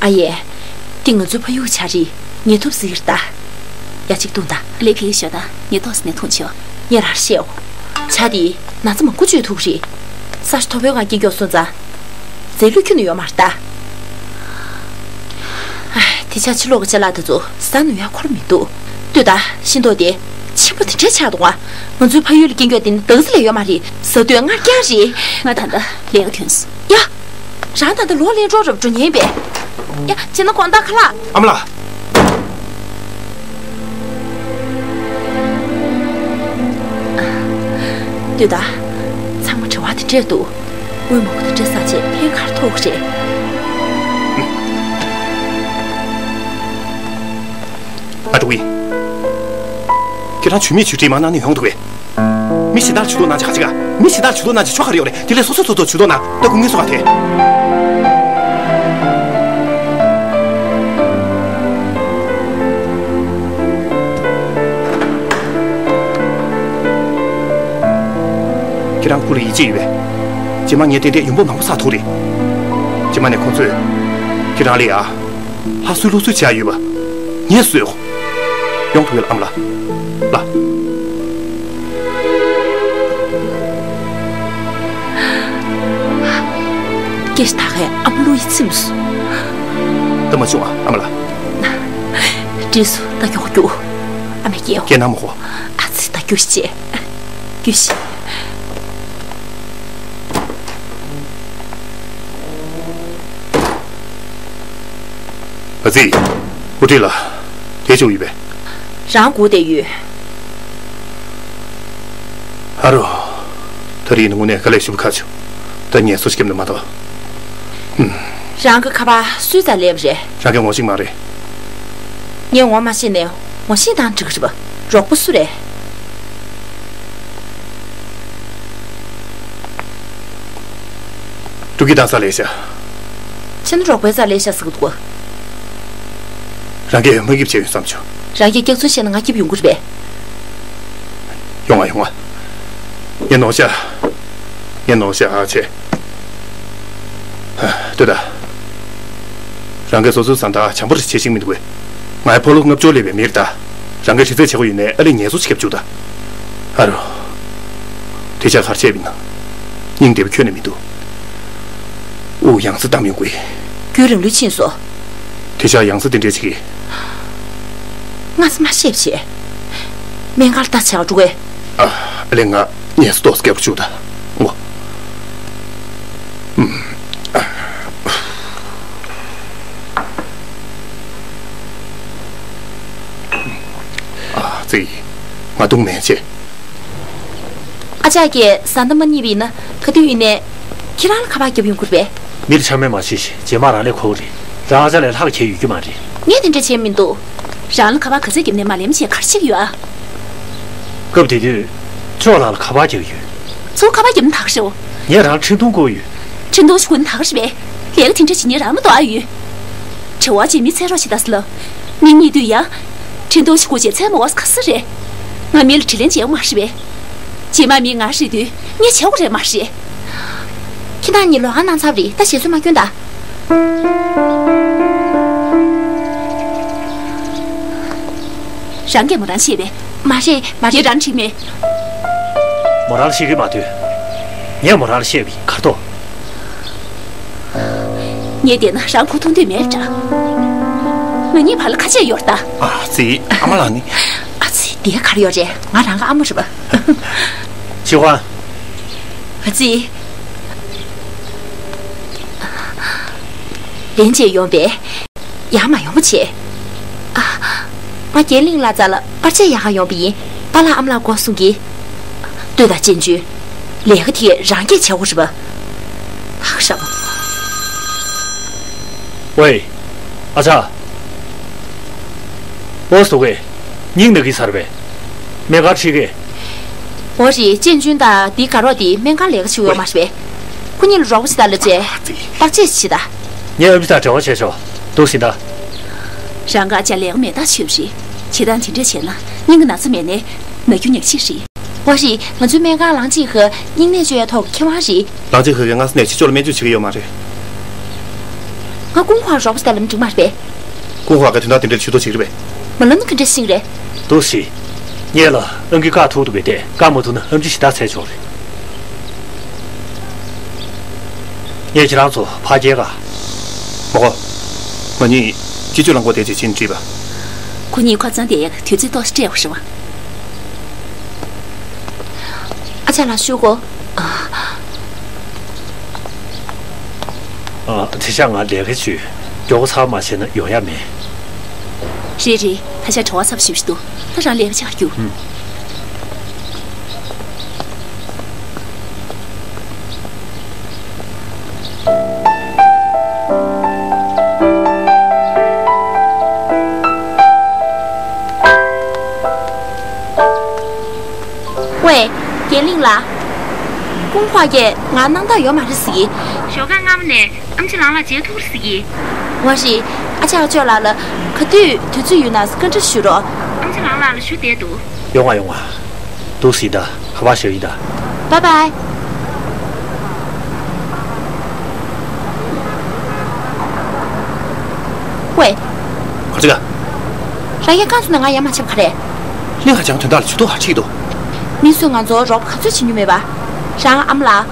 ཨ་ཡེ། འདི་ང་ཚོའི་ཕ་ཡུལ་ཆ་རེད། ངེས་ཐུབ་ཟེར་ད། ཡ་གཅིག་བཏུང་ད། ལས་ཕལ་ཤོ་ད་ངས་ཏོག་ཙམ་ནས་འཐུང་ཆོག་ངས་རང་ཤེའོ། བྱ་དེ་ན་ཚ་མང་པོ་བཅོས་ཐུབ་རེད། ས་ཆ་མཐོ་པོའི་ངང་སྐྱེ་མགྱོགས་སོང་ཙང་། རྫས་ལུད་ཁྱོན་ནས་ཡོད་མ་རེད་ད། ཨ། དེ་ཆ་ཕྱི་ལོགས་ཀྱི་ཅ་ལག་དེ་ཚོ་ཟ་ནུས་ཡ་ཁོ་ར་མི་འདུག་ལྟོས་ད། ཤིང་ཏོག་དེ་ཆེན་པོ་དེ་འདྲས་ཆགས་འདུག་ང་། ང་ཚོའི་ཕ་ཡུལ་ལ་སྐྱེ་མགྱོགས་དེ་ནི་འདག་རྫས་ལས་ཡོད་མ་རེད། ཟ་དུས་མངར་རྐྱང་རེད། ང་ད་ལྟ་ལས་ཀ་ཐོན་སོང་། ཡ། རང་ད་ལྟ་ལོག་ལེན་འགྲོ་རབས་འགྲོ་ཉེན་པས། ཡ། བྱས་ན་དགོང་དག་ཁ་ལག་ཨ་མ་ལགས། ལྟོས་ད། ཚང་མ་བྲེལ་བ་དེ་འདྲས་འདུག་དངུལ་མང་པོ་དེ་འདྲས་བསགས་བྱས་ཕན་ག་རེ་ཐོགས་རེད། ཨ་ཀྲུའུ་ཝེ། ཁྱེད་རང་ཇུས་མེད་ཇུས་འབྲས་མ་གནང་ནས་ཡོང་འདུག་གས། མི་གཞན་དག་ཇུས་གཏོགས་གནང་བྱས་ག་ཅི་ག་མི་གཞན་དག་ཇུས་གཏོགས་གནང་བྱས་ཆོ་ག་རེ་ཡོད་རེད། དེ་ལས་སོ་སོས་སོ་སོ་ཇུས་གཏོགས་གནང་། ད་སྐུ་ངལ་གསོ་ག་དེ། ཁྱེད་རང་སྐུ་ལ་ཡིད་ཆེས་ཡོད་པས། རྗེས་མ་ངས་ཏན་ཏན་ཡོང་འབབ་མང་པོ་བསགས་ཐུབ་རེད། རྗེས་མ་ནས་ཁོང་ཚོས་ཁྱེད་རང་ལ་ཡ། ལྷ་གསོལ་ལུག་གསོལ་བྱ་ཡོད་པ། ངས་གསོལ། ཡོང་ཐུབ་ཡོད་ལ་ཨ་མ་ལགས། ལགས། སྐད་ཆ་ད་གའི་ཨ་མ་བློ་ཡིད་ཚིམ་སོང་། ད་མ་བྱུང་ཨ་ཨ་མ་ལགས། འགྲིག་སོང་། ད་མགྱོགས་རྒྱུགས། ཨ་མས་སྐྱེལ་ཡོང་། སྐྱེལ་གནང་མ་གོ། ཨ་ཙི། ད་རྒྱུགས་ཤིག་རྒྱུགས་ཤིག་ཨ་ཙི། དབུ་ཁྲིད་ལགས། དེ་བྱུང་ཡོད་པས། རང་སྒུག་བསྡད་ཡོད། ཨ་རོ། ད་རེས་ནི་དངོས་གནས་དཀའ་ལས་ཞེ་པོ་ཁག་བྱུང་། ད་ངལ་གསོ་ཞིག་བརྒྱབ་ན་མ་གཏོགས། ཧུམ། རང་གི་ཁ་པར་སུའི་རྩར་སླེབས་པ་རེད། རང་གི་ངོ་ཤེས་མ་རེད། ངས་ངོ་མ་ཤེས་ནས་ངོ་ཤེས་དང་འགྲིག་གི་རེད་པ། གྲོགས་པོ་སུ་རེད། ཕྲུ་གུ་བཏང་ས་ལས་ཤག་ཁྱེད་ནི་གྲོགས་པོའི་རྩར་ལས་ཤག་ཟེར་གི་འདུག་ག་རང་གིས་མ་སྐྱིད་བྱས་ཡོང་བསམ་བྱུང་། རང་གིས་སྐྱག་རྫུན་བཤད་ན་ང་སྐྱིད་ཡོང་གི་རེད་པས། ཡོང་ང་ཡོང་ང་། ངས་ནོར་བཞག་ངས་ནོར་བཞག་ཨ་ཆེ། ལྟོས་དང་། རང་གིས་སོ་སོའི་བཟའ་ཟླ་བྱམས་པོ་རེ་བྱེད་ཤེས་མི་འདུག་གས། ང་ཡི་ཕོ་ལོ་ལྔ་བཅུ་སླེབས་པའི་མི་རེད་ད། རང་གིས་དྲི་རྩད་བྱེད་དགོས་ཡོད་ནའི་ཨ་ལས་ངལ་གསོ་བྱེད་སྐབས་བཅུག་ད། ཨ་རོ། དེ་ཆ་གར་བྱས་པ་ཡིན་ན། སྙིང་བདེ་པོ་ཁྱོན་ནས་མི་འདུག་དབུགས་ཡང་སེ་བཏང་མི་དགོས། རྒྱུན་རིང་ལོས་ཕྱིན་སོང་། དེ་ཆ་ཡང་སེ་དེ་འདྲས་བྱེད་ཀྱི། སྔ་ས་མ་ཤེས་བྱས། སྨན་ཁང་ལ་ལྟ་བྱ་འགྲོ་གས། ཨ། ཨ་ལས་ང་ངལ་གསོ་ཏོག་ཙམ་རྒྱག་རོགས་བྱུང་ད། ངོ་། ཨུམ། ཨ་ཙི། ང་གདོང་མེད་བྱས། ཨ་ཅག་གིས་བཟའ་ཟླ་མ་རྙེད་པ་ཡིན་ན་ག་དུས་ཡིན་ནའི་ཁྱེད་རང་ལ་ཁ་པར་རྒྱབ་ཡོང་གི་རེད་པས། མི་ལ་ཆ་མེད་མ་བྱེད་ཤིག་རྗེས་མ་རང་ལས་ཁོ་བོ་རེད། རང་ཨ་ཅག་ལས་ལྷག་གྱེས་ཡོད་རྒྱུ་མ་རེད། ངས་དེ་འདྲ་བྱས་མི་འདུག་རང་ལ་ཁ་པར་ག་ཚོད་བརྒྱབ་ནས་མ་ལེན་བྱས་ག་རེ་བྱེད་ཀྱི་ཡོད་ཨ། སྐབས་དེ་དུས་ཅོ་ལགས་ལ་ཁ་པར་རྒྱག་གི་ཡོད། ཚུར་ཁ་པར་བརྒྱབ་ན་ད་ག་རེད་འོ། ངས་རང་འཕྲིན་ཐུང་བསྐུར་ཡོད། འཕྲིན་ཐུང་ཞིག་བསྐུར་ན་ད་ག་རེད་པས། ལས་ཀ་དེ་འདྲ་བྱེད་མཁན་རང་མ་གཏོགས་ཨ་ཡོད། དྲི་བ་བྱེད་མི་འཚོལ་རོགས་བྱེད་ད་ཟེར་ལབ། མི་རྙེད་དུས་ཡང་། འཕྲིན་ཐུང་ཞིག་བསྐུར་བྱས་འཚོལ་མ་འོང་ས་ག་ས་རེད། ང་མི་ལ་དྲིན་ལན་འཇལ་ཡོད་མ་རེད་པས། རྗེས་མ་མི་ང་རེད་དུས་ངས་བྱེད་དགོས་རེད་མ་རེད། ཁྱེད་རང་གཉིས་ལོགས་ཀ་གནང་ཚར་བ་རེད་ད། ཞེད་སོར་མ་སྐྱོན་ད། རང་གིས་མོ་རང་བཤད་པས། མ་རེད་མ་རེད། ངས་རང་དྲིས་མེད། མོ་རང་བཤད་ཀྱི་མ་ཐོས། ངས་མོ་རང་ལ་བཤད་པའི་གར་ཐོག་ངས་བལྟས་ན་རང་ཁོ་མཐོང་འདོད་མེད་འདྲ། ང་གཉིས་བར་ལ་ཁ་ཆད་ཡོད་རེད་ད། ཨ་ཙི། ཨ་མ་ལགས་ནི། ཨ་ཙི། དེ་ག་རེ་ཡོད་རེད། ང་རང་གི་ཨ་མ་རེད་པ། ཆི་ཧོན། ཨ་ཙི། ལན་བྱས་ཡོང་པས། ཡར་མར་ཡོང་བ་བྱེད། ཨ། ང་རྒྱན་གླིང་ལགས་རྩ་ལ་པར་ཆས་ཡག་ག་ཡོང་པ་ཡིན། པཱ་ལགས་ཨ་མ་ལགས་སྒོ་སྲུང་གི། ལྟོས་དང་ཅན་ཅུན། ལས་ཀ་དེ་རང་གིས་བྱ་དགོས་རེད་པ། ཧ་ཧྲ་པོ། ཝེ། ཨ་ཅག་འོ་སོ་ཝེ། སྙིང་ན་གི་ཚར་བས། སྨན་ཁང་ཁྲིད་གས། འོ་རེད། ཅན་ཅུན་དང་འདི་དགའ་རོགས་དེ་སྨན་ཁང་ལས་ཀ་བྱེད་ཡོད་མ་རེད་པས། ཁོ་གཉིས་ལ་རོགས་པ་བྱེད་དང་ལབ་བྱས། བརྟག་དཔྱད་བྱེད་དང་། ངས་ཨེམ་ཆི་དང་འབྲེལ་བ་བྱས་ཆོག་འདུག་སེ་ད། རང་ག་ཅག་ལས་ཀ་མེད་ཐག་ཆོད་པ་རེད། བྱེད་སྟངས་དེ་འདྲ་བྱས་ན་སྙིང་གི་ན་ཚ་མེད་ནའི་ན་རྒྱུ་ཉག་གཅིག་རེད། འོ་རེད། ང་ཚོའི་སྨན་ཁང་ལང་ཅིག་ཧེ་སྙིང་ནད་བཅོས་ཡ་ཐོག་མཁས་དབང་རེད། ལང་ཅིག་ཧེ་གིས་སྔ་ས་ནས་ཕྱི་ཕྱོགས་ལ་སྨན་བཅོས་བྱེད་ཀྱི་ཡོད་མ་རེད། ང་ཀུང་ཧྭ་རོགས་པ་བྱེད་དང་ལབ་འགྲིག་མ་རེད་པས། ཀུང་ཧྭ་གི་དོན་དག་དེ་འདྲ་ཇུས་གཏོགས་བྱེད་ཀྱི་རེད་པས། མ་ལབ་ན་ག་འདྲ་ཤེས་ཀྱི་རེད། འདུག་སེ། ངས་ལ་ཨང་ཀི་བཀག་ཐུབ་འདུག་པས་ཏེ་བཀག་མ་ཐུབ་ན་ཨེམ་ཆི་ཞེ་དྲག་འཚོལ་ཆོག་རེད། ངས་ཁྱེད་རང་ཚོ་ཕར་སྐྱེལ་ག་མ་གོ། ང་གཉིས་སྤྱི་སྤྱོད་རླངས་འཁོར་དེ་ཅིག་ཕྱིན་དྲིས་པ། ཁོ་གཉིས་ཁ་ཚང་བསྡད་ཡག་དུས་ཚོད་ཏོག་ཙམ་སྤྲད་དགོས་རེད་པ། ཨ་ཅག་ལགས་ཞུ་གོ། ཨ། དེ་ཤག་ང་ལས་ཀ་བྱོས། མགྱོགས་པོ་ཚར་མ་བྱས་ན་ཡོང་ཡ་མེད། རེད་རེད། ད་ཆ་བྲེལ་བ་ཚ་པོ་ཞེ་པོ་ཞིག་འདུག་ད་རང་ལས་ཀ་བྱེད་ག་རྒྱུགས། ཝེ། རྒྱན་གླིང་ལགས། ཀུང་ཧྭ་གིས་ང་སྣང་དག་ཡོད་མ་རེད་ཟེར་གི། ཞོགས་ཀ་སྔ་མོ་ནས་ཨེམ་ཆི་ལང་ལ་མཇལ་ཐུབ་རེད་ཟེར་གི། འོ་རེད། ཨ་ཅག་ཅོ་ལགས་ལ་ག་དུས་དུས་ཚོད་ཡོད་ན་བཀའ་འདྲི་ཞུ་རོགས། ཨེམ་ཆི་ལང་ལགས་ལ་ཞུ་བསྡད་འདུག་ཡོང་ང་ཡོང་ང་། འདུག་སེ་ད་ཁ་པར་བཞག་ཡིན་ད། བཱའི་བཱའི། ཝེ། ག་ཚོད་ག་རང་ཡང་རྐང་བཙུགས་ན་ང་ཡར་མ་ཆབ་ག་རེད། གླིང་ཧ་ཅང་དོན་དག་ལ་ཇུས་གཏོགས་ཧ་ཁྲིད་འདུག་མི་ཚོས་ང་ཚོར་རོགས་པ་ག་ཚོད་བྱེད་མྱོང་མེད་པ། རང་ཨ་མ་ལགས།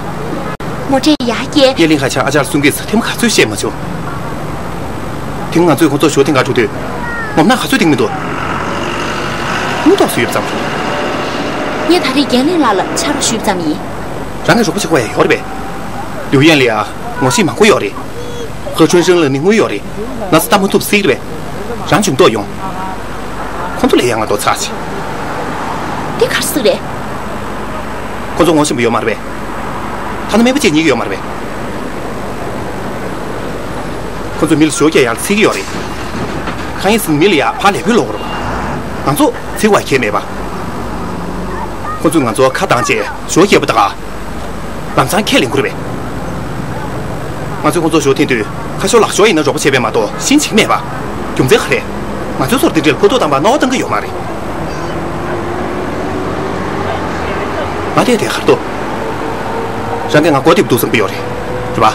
མོ་ཊའི་ཡར་སྐྱེལ། ངས་གླིང་ཧ་ཅང་ཨ་ཅག་ལ་གསུང་གི་ཟེར་ཐེངས་མ་ག་ཚོད་བཤད་མ་བྱུང་། དེང་ང་ཚོས་ཁོ་ཚོ་ཞོ་ཐེངས་འགའ་འཁྲུག་དུས། ངོ་མ་ག་ཚོད་དེང་མི་འདུག་མུ་ཏོག་སུ་ཡོད་ཙམ་རེད། ངས་ད་རེས་རྒྱན་གླིང་ལགས་ལ་ཕྱག་རོགས་ཞུས་ཙམ་ཡིན། རང་གིས་རོགས་པ་བྱེད་དགོས་ཡ་ཡོད་རེད་པས། ལིའུ་ཡན་ལི་ཡ། ངོ་ཤེས་མང་པོ་ཡོད་རེད། ཧོ་ཁྲུན་ཧྲེང་ལ་ནི་དངུལ་ཡོད་རེད། ན་ཚ་ལྟ་མ་ཐུབ་སྲིད་རེད་པས། རང་ཇུས་གཏོགས་ཡོང་། ཁོ་ཚོ་ལས་ཡག་ང་ཏོག་ཙམ་ཆེ། འདི་ག་རེ་ཟེར་རེད། ཁོ་ཚོ་ངོ་ཤེས་པ་ཡོད་མ་རེད་པས། ཐ་ན་སྨན་པ་བཅས་གཉིས་ཀྱི་ཡོད་མ་རེད་པས། ཁོ་ཚོ་མི་ལ་ཞོ་རྒྱག་ཡག་ལ་འཚེར་གྱི་ཡོད་རེད། གང་ཡིན་ཟེར་ན་མི་ལ་ཡ་ཕར་ལས་འགུལ་སློང་དགོས་རེད་པ། ང་ཚོ་ དེ་བ་ཁྱད་མེད་པ། ཁོ་ཚོས་ང་ཚོ་ཁ་བཏང་རྗེས་ཞོ་བསྐྱལ་པ་དང་། ལམ་སང་ཁས་ལེན་དགོས་རེད་པས། ང་ཚོས་ཁོ་ཚོ་ཞོ་འཐེན་དུས་ཁ་ཤོར་ལག་ཤོར་ཡིན་ན་རོགས་པ་བྱས་པས་མ་གཏོགས་གཞན་བྱེད་ཀྱི་མེད་པ། རྒྱུ་མཚན་ག་རེ། ང་ཚོའི་ཚོར་དེ་འདྲའི་ཕོ་ཐོག་བཏང་བར་སྣང་བ་བཏང་གི་ཡོད་མ་རེད། ང་བལྟས་དེ་གར་འདུག་རང་གིས་ང་མགོ་བདེ་པོ་འདུག་བསམ་གྱི་ཡོད་རེད། རེད་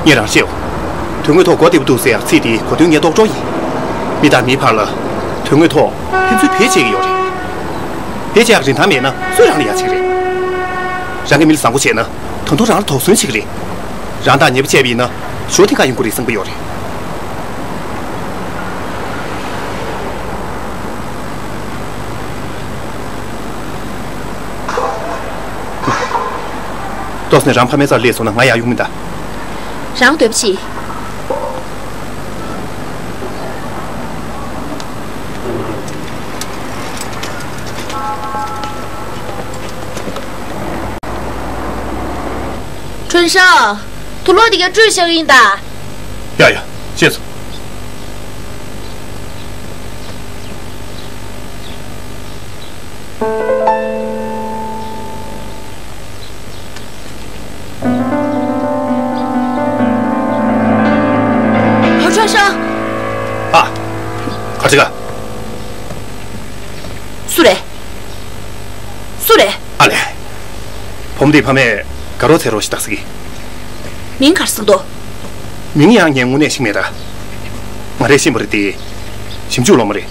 པ། ངས་རང་བཤད་འོ། དོན་དངོས་ཐོག་མགོ་བདེ་པོ་འདུག་ཟེར་ཡག་ཚིག་དེའི་གོ་དོན་ངས་རྟོགས་འགྲོ་ཡིན། མི་དང་མི་བར་ལ་དོན་དངོས་ཐོག་ཕན་ཚུན་བེད་སྤྱད་ཀྱི་ཡོད་རེད། བེད་སྤྱད་ཡག་རིན་ཐང་མེད་ན་སུས་རང་ལ་ཡ་བྱེད་ཀྱི་རེད། རང་གིས་མི་ལ་བཟང་པོ་བྱས་ན་ད་དུང་རང་ལ་དོགས་ཟོན་བྱེད་ཀྱི་རེད། རང་དང་ཉེ་པོ་བྱས་པ་ཡིན་ན་ཞོ་འཐེན་ག་ཡོང་གི་རེད་བསམ་གྱི་ཡོད་རེད། ཏོག་ཙམ་རང་ཕ་མའི་རྩར་སླེབས་སོང་ན་ང་ཡག་ཡོང་མིན་ད། རང་འདོད་པ་བྱེད། ཁྲུན་ཧྲང་། དུག་ལོག་དེ་ག་བཀྲུས་བཞག་ཡིན་ད། ཡ་ཡ། ཤེས་སོང་། ཧོ་ཁྲོ་ཤང་། ཨ། ག་ཅི་ག་སུ་རེད། སུ་རེད། ཨ་ལས། བུ་མོ་འདིའི་ཕ་མས་དགའ་རོགས་འཚོལ་རོགས་ཞེས་བཏགས་ཟེར་གི། མིང་ག་རེ་ཟེར་འདུག་མིང་ཡང་ངས་དངོས་གནས་ཤེས་མེད་ད། ང་རས་ཤེས་པ་རེད་དེ། ཞིབ་འཇུག་སློབ་མ་རེད།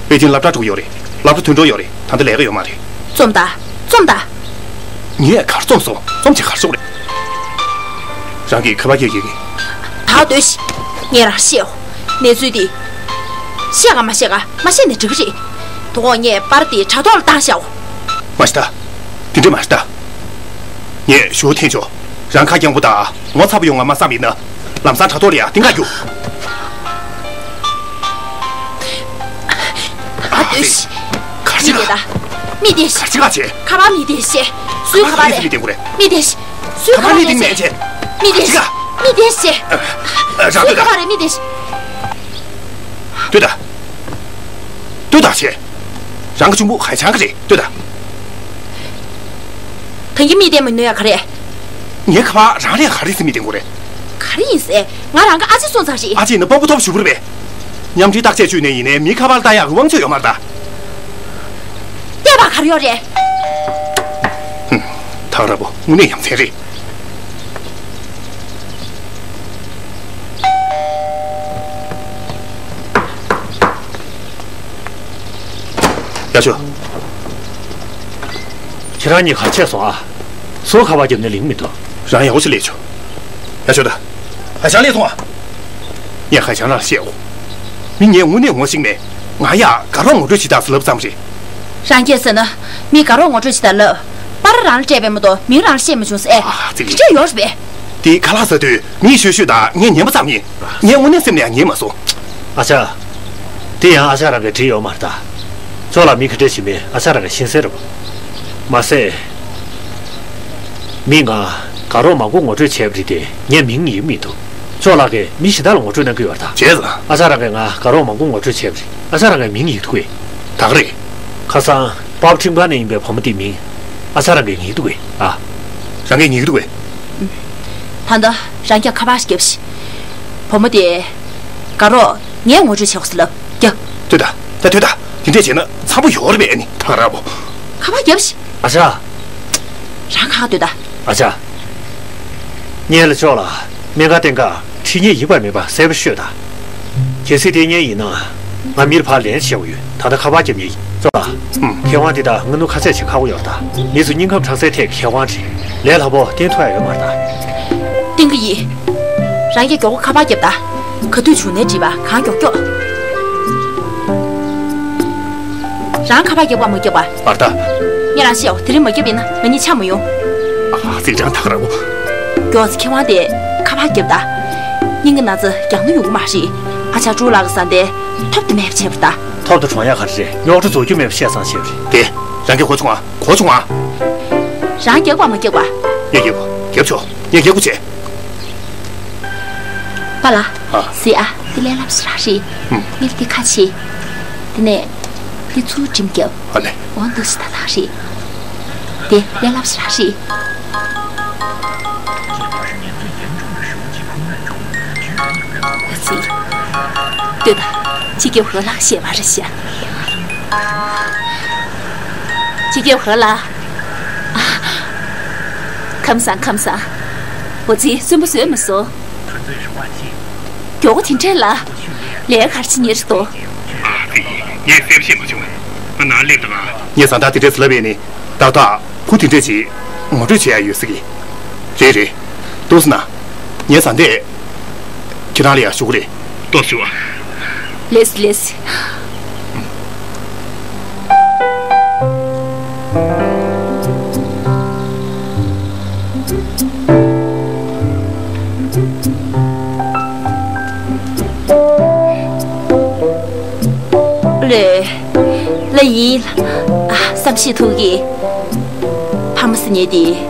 པེ་ཅིན་སློབ་གྲྭར་འགྲོ་གི་ཡོད་རེད། སློབ་གྲྭ་ཐོན་འགྲོ་ཡོད་རེད། ད་ལྟ་ལས་ཀ་ཡོད་མ་རེད། རྩོམ་ད། རྩོམ་ད། ངས་ག་རེ་རྩོམ་སོང་། རྩོམ་བྱེད་ག་རེ་ཤོག་རེད། རང་གིས་ཁ་པར་སྐད་རྒྱག་གི། ད་སྡོད་ཤིག་ངས་རང་བཤད་འོ། གནས་ཚུལ་འདི། བཤད་ག་མ་བཤད་ག་མ་བཤད་ནས་འགྲིག་གི་རེད། དོ་དགོང་ངས་པར་འདི་དྲ་ཐོག་ལ་བཏང་བཞག་འོ། མ་གཞི་ད། དེ་འདྲས་མ་རེད་ད། ངས་ཞུ་འཐེན་ཆོག་རང་ཁ་རྐྱང་པོ་དང་ངོ་ཚ་པོ་ཡོང་ང་མ་བསམ་ཡིན་ན། ལམ་སང་དྲ་ཐོག་ལ་ཡ་གཏིང་ཁ་རྒྱུག་ཨ་ལྟོས་ཤིག་གར་ཅི་ག་མི་བསྡད་ད། མི་བསྡད་ཤིག་གར་ཅི་ག་བྱེད། ཁ་པར་མི་བསྡད་ཤིག་སུའི་ཁ་པར་རེད། མི་བསྡད་ཤིག་སུའི་ཁ་པར་རེད། མི་བསྡད་ཤིག་མི་བསྡད་ཤིག་མི་བསྡད་ཤིག་རང་སུའི་ཁ་པར་རེད། མི་བསྡད་ཤིག་ལྟོས་ད། ལྟོས་ད་བྱེད། རང་གི་གཅུང་པོ་ཧའེ་ཆང་གི་རེད། ལྟོས་ད། ད་གིན་མི་བསྡད་མི་ནུས་ཡ་ག་རེ། ངའི་ཁ་པར་རང་རེད། ག་རེ་ཟེར་མི་བསྡད་དགོས་རེད། ག་རེ་ཡིན་ཟེར། ང་རང་གི་ཨ་ཅེ་སོང་ཙང་རེད། ཨ་ཅེ་ནི་དཔང་པོ་ཐོབ་ཞུ་བུར་བས། མཉམ་འབྲེལ་བརྟག་དཔྱད་བཅུག་ནས་ཡིན་ནའི་མིའི་ཁ་པར་ལྟ་ཡག་གི་དབང་ཚད་ཡོད་མ་རེད་ད། བལྟས་པ་ག་རེ་ཡོད་རེད། ཧུམ། ཐག་ར་བོ་དངོས་གནས་ཡ་མཚན་རེད། ཡ་ཆོ། ཁྱེད་རང་གཉིས་ག་རེ་བྱས་སོང་ཨ། སུའི་ཁ་པར་བརྒྱབ་ནས་ལེན་མི་འདུག་རང་ཡག་པོ་ཞིག་ལས་ཆོག་ཡ་ཆོ་ད། ཧའེ་ཆང་སླེབས་སོང་ཨ། ངས་ཧའེ་ཆང་རང་ལ་བཤད་འོ། མི་ངས་དངོས་གནས་ངོ་ཤེས་མེད། ང་ཡ་དགའ་རོགས་ངོ་སྤྲོད་བྱེད་དང་ཟེར་ལབ་ཙམ་རེད། རང་སྐད་ཟེར་ན། མི་དགའ་རོགས་ངོ་སྤྲོད་བྱེད་དང་ལབ། པར་རང་ལ་སྤྲད་པས་མ་གཏོགས་མིང་རང་ལ་བཤད་མ་བྱུང་ཟེར། ཨ་ཙི། དེ་འདྲས་ཡོད་རེད་པས། དེ་ཁ་ལག་ཟ་དུས་མིས་ཤོད་ཤོད་དང་ངས་ཉན་པ་ཙམ་ཡིན། ངས་དངོས་གནས་སེམས་ནས་ཡང་ཉན་མ་སོང་། ཨ་ཅག་དེ་ཡང་ཨ་ཅག་རང་གིས་བྲིས་ཡོད་མ་རེད་ད། ཅོ་ལགས་མི་ག་འདྲས་ཞིག་མིན་ཨ་ཅག་རང་གིས་ཤེས་གསལ་རེད་པ། མ་ཟད། མི་ང་དགའ་རོགས་མང་པོ་ངོ་སྤྲོད་བྱས་པ་རེད་དེ་ངས་མིང་ཡིན་མི་འདུག་ཅོ་ལགས་ཀྱིས་མི་གཞན་དག་ལ་ངོ་སྤྲོད་གནང་གི་ཡོད་རེད་ད། བྱས་ཙང་། ཨ་ཅག་རང་གིས་ང་དགའ་རོགས་མང་པོ་ངོ་སྤྲོད་བྱས་པ་རེད། ཨ་ཅག་རང་གིས་མིང་ཡིག་ཐུག་གི། ད་ག་རེད། ཁ་སང་། པགས་པ་ཁྲིམས་ཁང་ནས་ཡིན་པའི་བུ་མོ་དེའི་མིང་། ཨ་ཅག་རང་གིས་ངེས་འདུག་གས། ཨ། རང་གིས་ངེས་འདུག་གས། ད་ལྟ་རང་རྒྱག་ཁ་པར་ཞིག་བརྒྱབ་ཤིག་བུ་མོ་དེ། དགའ་རོགས་ངས་ངོ་སྤྲོད་བྱེད་དགོས་ཟེར་ལབ། རྒྱག་ལྟོས་ད། ད་ལྟོས་ད། དེ་འདྲས་བྱས་ན་འཚམ་པོ་ཡོད་རེད་པས་ཨ་ནི་ཐག་ར་བོ། ཁ་པར་བརྒྱབ་ཤིག་ཨ་ཅག་རང་ཁ་ཁ་ལྟོས་ད། ཨ་ཅག་སྔོན་ལ་ཅོ་ལགས་སྨན་ཁང་བསྟེན་སྐབས་ཁྲིད་ཉན་ཡིན་པ་མིན་པ་གསལ་པོ་ཤོད་དང་། གལ་སྲིད་བསྟེན་མཁན་ཡིན་ན། ང་མིར་ཕར་ལན་བྱེད་དགོས་ཡོད། ད་ལྟ་ཁ་པར་བརྒྱབ་ཉན་ཡིན། ཅོ་ལགས། ཨུམ། མཁས་དབང་འདི་དག་སྔ་སྣུར་ཁ་ཤས་བྱེད་ཁག་པོ་ཡོད་ད། མི་ཚོ་སྙིང་ཁམས་ཁྲག་རྩའི་ཐད་ཀྱི་མཁས་དབང་རེད། ལས་སླ་པོ་བསྟེན་ཐུབ་ཡ་ཡོད་མ་རེད་ད། བསྟེན་གི་ཡིན། རང་གིས་མགྱོགས་པོ་ཁ་པར་བརྒྱབ་ད། ག་དུས་བྱུང་ནའི་འགྲིག་པ་གང་མགྱོགས་མགྱོགས། རང་ཁ་པར་རྒྱབ་པ་མ་རྒྱབ་པ། བར་ད། ངས་རང་བཤད་འོ། དེ་རིང་མ་རྒྱབ་ཡིན་ན་ང་གཉིས་ཆ་མ་ཡོང་། ཨ་ཙི། རང་ཐག་ར་བོ། མགྱོགས་ཙི་མཁས་དབང་དེ་ཁ་པར་རྒྱབ་ད། སྙིང་གི་ན་ཚ་རྒྱག་ན་ཡོང་གི་མ་རེད། ཨ་ཅག་ཀྲུའུ་ལགས་ཀྱི་བཟའ་ཟླས་ཐོབ་ཏུ་མེད་པ་བྱས་པ་རེད་ད། ཐོབ་ཏུ་གྲོངས་ཡག་ག་རེ་རེད། རྙོག་དྲ་རྫོགས་རྒྱུ་མེད་པ་བཤད་ཙང་བྱས་པ་རེད། དེ་རང་གིས་གོ་བྱུང་ཨ། གོ་བྱུང་ཨ། རང་རྒྱག་པ་མ་རྒྱག་པ། ངས་རྒྱག་གོ། རྒྱབ་ཆོག་ངས་རྒྱག་གོ་བྱས། པཱ་ལགས། ཨ། གཟིགས་ཨ། འདི་ལས་སླ་པོ་ཞིག་རང་རེད། ཧུམ། ངས་འདི་ཁ་ཕྱེ། དེ་ནས། དེ་ཚུར་འགྲིམ་རྒྱབ། ཨ་ལེ། འོ་འདུག་སེ་ད་ལགས་རེད། དེ་ལས་སླ་པོ་ཞིག་རང་རེད། ཨ་ཙི། ལྟོས་དང་། སྤྱི་ཁྱབ་ཧོ་ལགས་བཤད་པ་རེད་ཤག་སྤྱི་ཁྱབ་ཧོ་ལགས། ཨ། ཁམས་བཟང་ཁམས་བཟང་། འོ་ཙི་བཙུན་པོ་བཟོས་མ་སོང་། མགྱོགས་པོ་དེ་འདྲས་ལ། ལས་ཀ་ག་རེ་བྱེད་མཁན་རེད་དོ། ཨ་ཙི། ངས་གསལ་པོ་བཤད་མ་བྱུང་ངས། ང་ནང་སླེབས་དང་ཨ། ངས་བཟའ་ཟླ་དེ་འདྲས་ལབ་ཡས་ནི། ཏག་ཏག་བུ་དེ་འདྲས་ཅིག་ངོ་སྤྲོད་བྱེད་ཡ་ཡོད་ས་གི། རེད་རེད། འདུག་སེ་ན། ངའི་བཟའ་ཟླས། ཁྱེད་རང་ལ་ཡ་ཞུ་གི་རེད། ཏོག་ཙམ་ཞུ་ཨ། ལེས་ལེས། ལེ། ལ་ཡིན། ཨ། བསམ་ཤེས་ཐུག་གི། ཕ་མ་ཟེར་མཁན་དེ་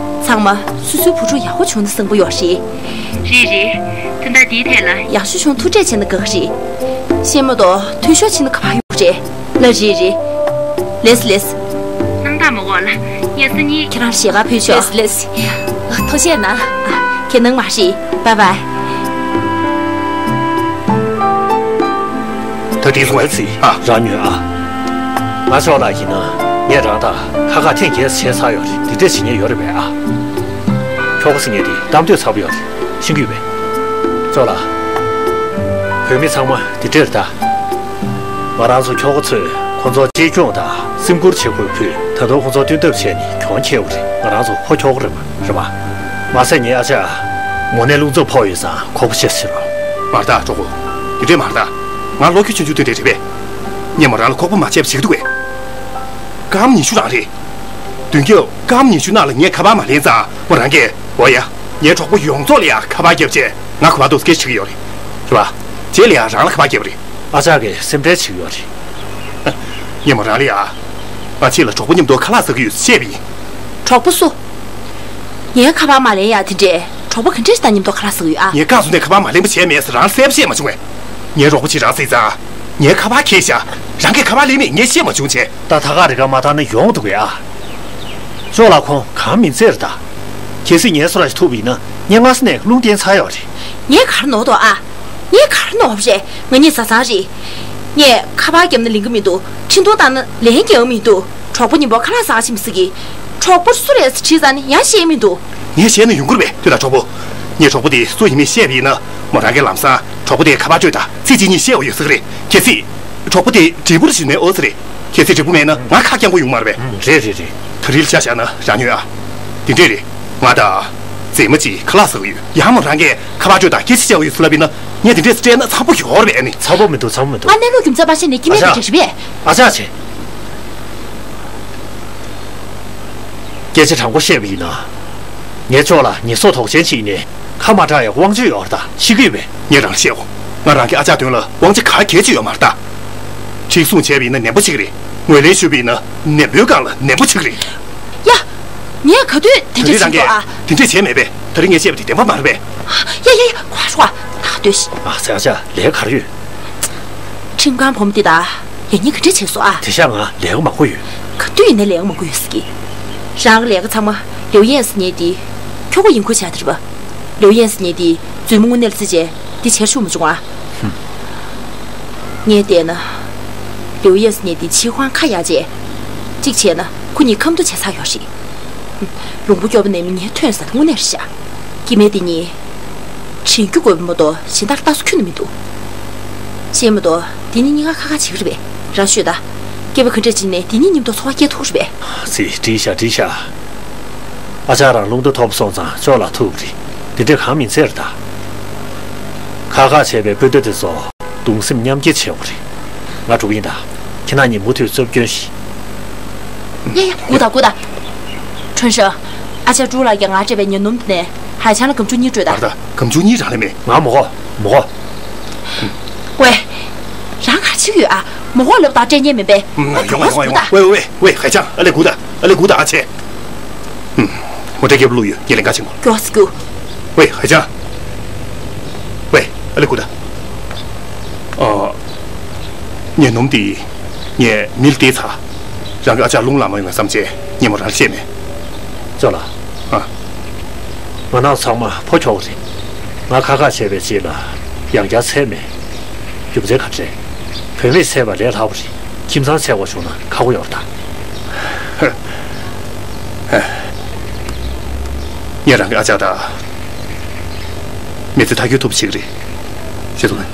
ཚང་མ་སོ་སོའི་བུ་ཕྲུག་ཡག་པོ་བྱུང་ན་བཟང་པོ་ཡོད་རེད། རེད་རེད། དོན་དག་འདིའི་ཐད་ལ་ཡག་ཤོས་བྱུང་ཐུགས་འཕྲད་བྱས་ན་དགའ་གི་རེད། ཤེས་མ་གཏོགས་འཐུས་ཤོར་ཕྱིན་ན་ཁ་པར་གཡུག་རེད། ལ་རེད་རེད། ལེས་ལེས། སྣང་དག་མ་འོག་ལ། ངས་སང་ཉིན། ཁྱེད་རང་ཞལ་ཁ་ཕུལ་ཤོག་ལེས་ལེས། ཐུགས་རྗེ་གནང་། ཁྱེད་སྣང་མ་ཤེས། བའི་བའི། ད་དེ་སོང་བས་ཚིག་ཨ། རང་ཉོན་ཨ། ང་ཅོག་ལགས་ཡིན་ན་ངས་རང་དང་ཁ་ཁ་ཐེངས་བརྒྱད་བྱས་ཚར་ཡོད་རེད། འདི་འདྲས་བྱེད་ཉེན་ཡོད་རེད་པས་ཨ། ཁྱོ་ག་ཟེར་མཁན་དེ་གཏམ་འདོད་ཚ་པོ་ཡོད་རེད། ཤེས་ཀྱི་ཡོད་པས། ཅོག་ལགས། བོད་མི་ཚང་མ་འདི་འདྲས་རེད་ད། ང་རང་ཚོ་ཁྱོ་ག་ཚོས་ཁོང་ཚོ་གཅེས་སྐྱོང་དང་སེམས་ཁུར་བྱེད་དགོས་ཁུལ། ད་དུང་ཁོང་ཚོ་བསྟུན་ཐབས་བྱས་ནས་གྱོང་ཁྱེར་བ་རེད། ང་རང་ཚོ་ཕོ་ཁྱོ་ག་རེད་མ་རེད་པ། མ་ཟད་ངའི་ཨ་ཅག་མོ་ནས་རླུང་འཚུབ་ཕོག་ཡོད་ཙང་ཁོག་པ་ཆེ་ཟེར་རོ། མ་རེད་ད་གྲོགས་པོ། དེ་འདྲས་མ་རེད་ད། ང་ལོ་ཁྱུ་ཆུང་ཆུང་དེ་འདྲས་རེད་པས། ངས་མོ་རང་ལ་ཁོག་པ་མ་ཆེ་བ་བྱེད་ཀྱི་འདུག་གས། སྐར་མ་ཉི་ཤུ་རང་རེད། མདུན་རྒྱབ་སྐར་མ་ཉི་ཤུ་ནང་ལ་ངས་ཁ་པར་མ་ལེན་ཙང་མོ་རང་གིས། འོ་ཡ། ངའི་གྲོགས་པོ་ཡོངས་རྫོགས་ལ་ཡ་ཁ་པར་བརྒྱབ་བྱས་ང་ག་པར་འདུག་སྐད་ཆ་དྲིས་ཀྱི་ཡོད་རེད། རེད་པ། རྗེས་ལ་ཡ་རང་ལ་ཁ་པར་བརྒྱབ་པ་རེད། ཨ་ཅག་གིས་སེམས་ཁྲལ་བྱེད་ཀྱི་ཡོད་རེད། ངས་མོ་རང་ལ་ཡ། ང་ཕྱིར་ལ་གྲོགས་པོ་མཉམ་དུ་ཁ་ལག་ཟ་གི་ཡོད་ཅེས་བཤད་པ་ཡིན། གྲོགས་པོ་སུ། ངའི་ཁ་པར་མ་ལེན་ཡ་དེ་འདྲས་གྲོགས་པོ་ག་འདྲས་ཞིག་དང་མཉམ་དུ་ཁ་ལག་ཟ་གི་ཡོད་ཨ། ངས་རྐང་བཙུགས་ནས་ཁ་པར་མ་ལེན་པ་བྱས་མེད་ཟེར་རང་གསལ་པོ་བཤད་མ་བྱུང་བས། ངའི་གྲོགས་པོ་ཅིག་རང་ཟེར་ཙང་། ངའི་ཁ་པར་ཁྱེར་ཤག་རང་གིས་ཁ་པར་ལེན་མེད་ངས་ཤེས་མ་བྱུང་བྱས། ད་ད་ག་རི་ཀ་མ་བཏང་ན་ཡོང་འདུག་གས་ཨ། ཅོག་ལགས་ཁོང་གང་མིན་ཚད་རེད་ད། གལ་སྲིད་ངའི་སོ་ར་ཞིག་ཐུག་པ་ཡིན་ན་ངས་སྔ་ས་ནས་རླུང་བསྟན་ཚར་ཡོད་རེད། ངས་ག་རེ་ནོར་འདུག་ཨ། ངས་ག་རེ་ནོར་བ་རེད། ང་གཉིས་བཟའ་ཚང་རེད། ངས་ཁ་པར་བརྒྱབ་ན་ལེན་གི་མི་འདུག་འཕྲིན་ཐུང་བཏང་ན་ལན་རྒྱག་གི་མི་འདུག་གྲོགས་པོ་མཉམ་པོ་ཁ་ལག་ཟ་ག་ཕྱིན་པ་ཟེར་གི། གྲོགས་པོ་སུ་རེད་ཟེར་དྲིས་ཙང་ནི་ཡང་བཤད་མི་འདུག་ངས་བཤད་ན་ཡོང་གི་རེད་པས། ལྟོས་དང་གྲོགས་པོ། ངས་གྲོགས་པོ་དེ་སུ་ཡིན་མིན་བཤད་པ་ཡིན་ན་མོ་རང་གིས་ལམ་སང་གྲོགས་པོ་དེའི་ཁ་པར་སྤྲོད་དང་ཚིག་གཅིག་གཉིས་བཤད་དགོས་ཡོད་ས་རེད། གལ་སྲིད། གྲོགས་པོ་དེ་འབྲས་བུ་རེ་ཞིག་ནས་ཨོ་ཙི་རེད། གལ་སྲིད་འབྲས་བུ་མེད་ན་ང་ཁ་རྐྱང་པོ་ཡོང་མ་རེད་པས། ཨུམ། རེད་རེད་རེད། ད་རིང་ལ་ཆ་བཞག་ན་རང་ཉོན་ཨ། དེ་འདྲས་རེད། ང་དང་། མཛེས་མ་གཅིག་ཁ་ལག་ཟ་གི་ཡོད། ཡང་མོ་རང་གིས་ཁ་པར་སྤྲོད་དང་སྐད་ཆ་བཤད་དགོས་ཡོད་ཟེར་ལབ་པ་ཡིན་ན་ངས་དེ་འདྲས་སྤྲད་ན་འཚམ་པོ་ཡོད་རེད་པས་ཨ་ནི། འཚམ་པོ་མི་འདུག་འཚམ་པོ་མི་འདུག་ང་གནས་ལུགས་རྒྱུ་མཚན་མ་ཤེས་ནས་ཁྱི་མེད་པ་འདྲ་རེད་པས། ཨ་ཅག་ཨ་ཅག་བྱས། སྐད་ཆ་དྲང་པོ་བཤད་པ་ཡིན་ན། ངའི་ཅོག་ལགས་ཉེས་གསོག་དོགས་ཅན་ཅིག་ཡིན་ནའི་ཁ་མ་གྲག་ཡག་དབང་ཆ་ཡོད་རེད་ད། ཤེས་ཀྱི་ཡོད་པས། ངས་རང་ལ་བཤད་གོ། ང་རང་གི་ཨ་ཅག་དོན་ལ་དབང་ཆ་ག་གལ་ཆེ་ཡོད་མ་རེད་ད། ཁྲིད་སྲུང་བྱས་པ་ཡིན་ན་ནན་པོ་བྱེད་ཀྱི་རེད། ངོས་ལེན་ཞུས་པ་ཡིན་ན་ནན་པོའི་སྒང་ལ་ནན་པོ་བྱེད་ཀྱི་རེད། ཡ། ངས་ག་དུས་དེ་འདྲ་བྱེད་འདུག་ཨ། དེ་འདྲས་བྱས་མེད་པས། ད་རིང་ངས་བཤད་པ་དེ་བདེན་པ་མ་རེད་པས། ཡ་ཡ་ཡ། ཁོ་ཧྲུ་ཨ། ད་ལྟོས་ཤིག་ཨ་ཙི། ཨ་ཅག་ལས་ཀ་ག་རེ་ཡོད། ཁྲིམས་ཁང་བུ་མོ་འདི་དང་ཡང་སྙིང་ག་འདྲས་བྱས་སོང་ཨ། དེང་སང་ང་ལས་ཀ་མང་པོ་ཡོད། ག་དུས་ཡིན་ནའི་ལས་ཀ་མང་པོ་ཡོད་ཟེར་གི། རང་གི་ལས་ཀ་ཚང་མ་ལིའུ་ཡན་ཟེར་མཁན་དེ་ཁྱོ་ག་ཡིན་ཁུལ་བྱས་དེ་རེད་པ། ལིའུ་ཡན་ཟེར་མཁན་དེ་རྫུན་མ་དངོས་གནས་ལ་བརྩིས་བྱས་འདི་བྱེད་ཆོག་མ་བྱུང་ཨ། ངས་བལྟས་ན། ལིའུ་ཡན་ཟེར་མཁན་དེ་ཕྱི་ཁོང་ཁ་ཡར་བྱས། གཅིག་བྱས་ན་ཁོ་གཉིས་ཁ་མདོག་བྱས་ཚར་ཡོད་རེད། ལུང་པ་སྐྱོ་པོ་ནས་མི་ངན་ཐོན་ས་དེ་དངོས་གནས་རེད་ཤག་སྐྱེ་དམན་དེ་གཉིས། དྲན་རྒྱུ་དགོས་པ་མ་གཏོགས་གཞན་དག་ལྟ་ས་ཁྱོན་ནས་མི་འདུག་བཤད་མ་གཏོགས་དེ་གཉིས་གཉིས་ཀ་ཁ་ཁ་བྱེད་ཀྱི་རེད་པས། རང་ཤོད་ད། སྐྱེས་པ་ག་འདྲས་ཅིག་ནས་དེ་གཉིས་མཉམ་དུ་འཚོ་བ་སྐྱེལ་ཐུབ་རེད་པས། ཙི། འགྲིག་ཤག་འགྲིག་ཤག་ཨ་ཅག་རང་རླུང་རྟ་ཐོབ་སོང་ཙང་ཅོག་ལགས་ཐུག་རེད། དེ་འདྲས་གང་མིན་ཚད་རེད་ད། ཁ་ཁ་བྱས་པའི་སྤུན་ཟླ་དེ་ཚོ་གདུང་སེམས་མཉམ་སྐྱེད་བྱེད་དགོས་རེད། ང་འགྲོ་གི་ཡིན་ད། ཁྱེད་རྣམ་གཉིས་མུ་མཐུད་རྩོད་སྐྱོན་ཞིག་ཡ་ཡ། སྒུག་ད་སྒུག་ད། ཁྲོན་ཧྲོ། ཨ་ཅག་ཀྲུའུ་ལགས་ཀྱིས་ང་སྤྲད་པའི་ཉ་སྣུམ་དེ་ནས་ཧའེ་ཆང་ལ་སྒམ་ཆུང་གཉིས་སྤྲོད་ད། ད་ལྟ་སྒམ་ཆུང་གཉིས་རག་ལས་མེད། ང་མི་དགོས། མི་དགོས། ཝེ། རང་ག་རེ་བྱེད་ཀྱི་ཡོད་ཨ། མི་དགོས་ལབ་དང་སྤྲད་མཁན་མིན་པས། ཡོང་ང་ཡོང་ང་ཡོང་ང་། ཝེ་ཝེ་ཝེ། ཧའེ་ཆང་ཨ་ལས་སྒུག་ད། ཨ་ལས་སྒུག་ད་ཨ་ཅེ། མོ་ཊ་རྒྱབ་ལ་བླུགས་ཡོད། ངས་ལེན་ག་ཕྱིན་གོ། མགྱོགས་སེ་རྒྱུགས། ཝེ་ཧའེ་ཆང་། ཝེ་ཨ་ལས་སྒུག་ད། ཨ། ཉ་སྣུམ་དེ། ངས་མི་ལ་བལྟས་ཚར། རང་གི་ཨ་ཅག་རླུང་ལངས་མ་ཡོང་ངས་བསམ་བྱས་སྙན་མོ་རང་བཤད་མེད། ཅོ་ལགས། ཨ། ང་རང་ཚང་མ་ཕོ་ཁྱོ་ག་རེད། ང་ཁ་ཁ་བྱས་པའི་རྗེས་ལ་ཡང་བསྐྱར་འཚོལ་མེད། རྒྱུ་མཚན་ག་རེ་རེད། བུད་མེད་འཚོལ་བ་ལས་སླ་པོ་རེད། ཁྱིམ་ཚང་འཚོལ་བ་བྱུང་ན་ཁག་པོ་ཡོད་རེད་ད། ངས་རང་གི་ཨ་ཅག་དང་མི་ཚེ་མཐའ་འཁྱོལ་ཐུབ་པ་བྱེད་ཀྱི་རེད། ཤེས་སོང་ངས།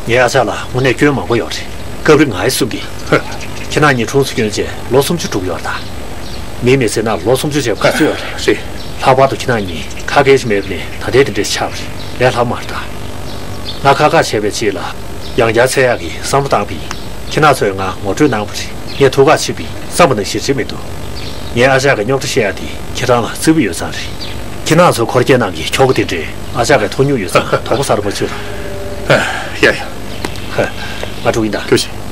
ངའི་ཨ་ཅག་ལ་དངོས་གནས་སྐྱོན་མང་པོ་ཡོད་རེད། སྐབས་རེ་ང་ཡི་བསམ་གྱི། ཧ། ཁྱེད་རང་གཉིས་གྲོངས་སུ་བསྐྱོན་རྗེས་ལོ་སུམ་ཅུ་དྲུག་ཡོད་རེད་ད། མིའི་མི་ཚེ་ནང་ལོ་སུམ་ཅུ་ཅེས་ག་ཚོད་ཡོད་རེད། རེད། ལྷག་པར་དུ་ཁྱེད་རང་གཉིས་ཁ་སྐད་ཅིག་མེད་པ་ནས་ད་ལྟའི་དེ་འདྲས་ཆགས་པ་རེད། ལས་སླ་པོ་མ་རེད་ད། ང་ཁ་ཁ་བྱས་པའི་རྗེས་ལ་ཡང་བསྐྱར་འཚོལ་ཡག་གི་བསམ་བློ་བཏང་པ་ཡིན། ཁྱེད་རང་ཚོས་ང་ངོ་སྤྲོད་གནང་བ་རེད། ངས་ཐུགས་ཁག་ཆེ་བས་བསམ་པ་ནང་བཞིན་བྱེད་མི་ཐུབ། ངའི་ཨ་ཅག་གི་རྙོག་དྲ་བཤད་ཡག་དེ་ཁྱེད་རང་ལ་བརྩེ་པོ་ཡོད་ཙང་རེད། ཁྱེད་རང་ཚོ་འཁོར་སྐྱོད་ནང་གི་ཁྱོ་ག་དེ་འདྲས་ཨ་ཅག་གི་མཐོང་མྱོང་ཡོད་ཙང་དོགས་པ་ཟ་རུ་མ་བྱོས་ར། ཡ་ཡ། ཧ། ང་འགྲོ་གི་ཡིན་ད། ཐུགས་རྗེ་ཆེ།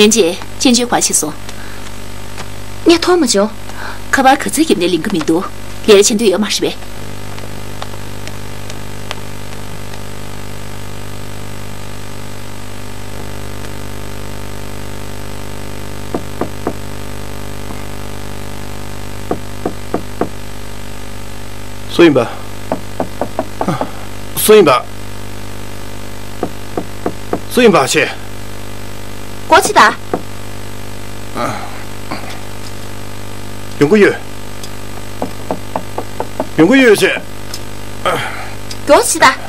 ཡན་ཅེ། ཅན་ཅུའི་ག་པར་ཕྱིན་སོང་། ངས་མཐོང་མ་བྱུང་། ཁ་པར་ག་ཚོད་བརྒྱབ་ནའི་ལེན་གྱི་མི་འདུག་ལས་ཀ་བྱེད་འདོད་ཡོད་མ་རེད་པས། སུ་ཡིན་པ། སུ་ཡིན་པ། སུ་ཡིན་པ་ཆེ། སྒོ་ཕྱེ་ད། ཡོང་གི་ཡོད། ཡོང་གི་ཡོད་ཆེ། སྒོ་ཕྱེ་ད།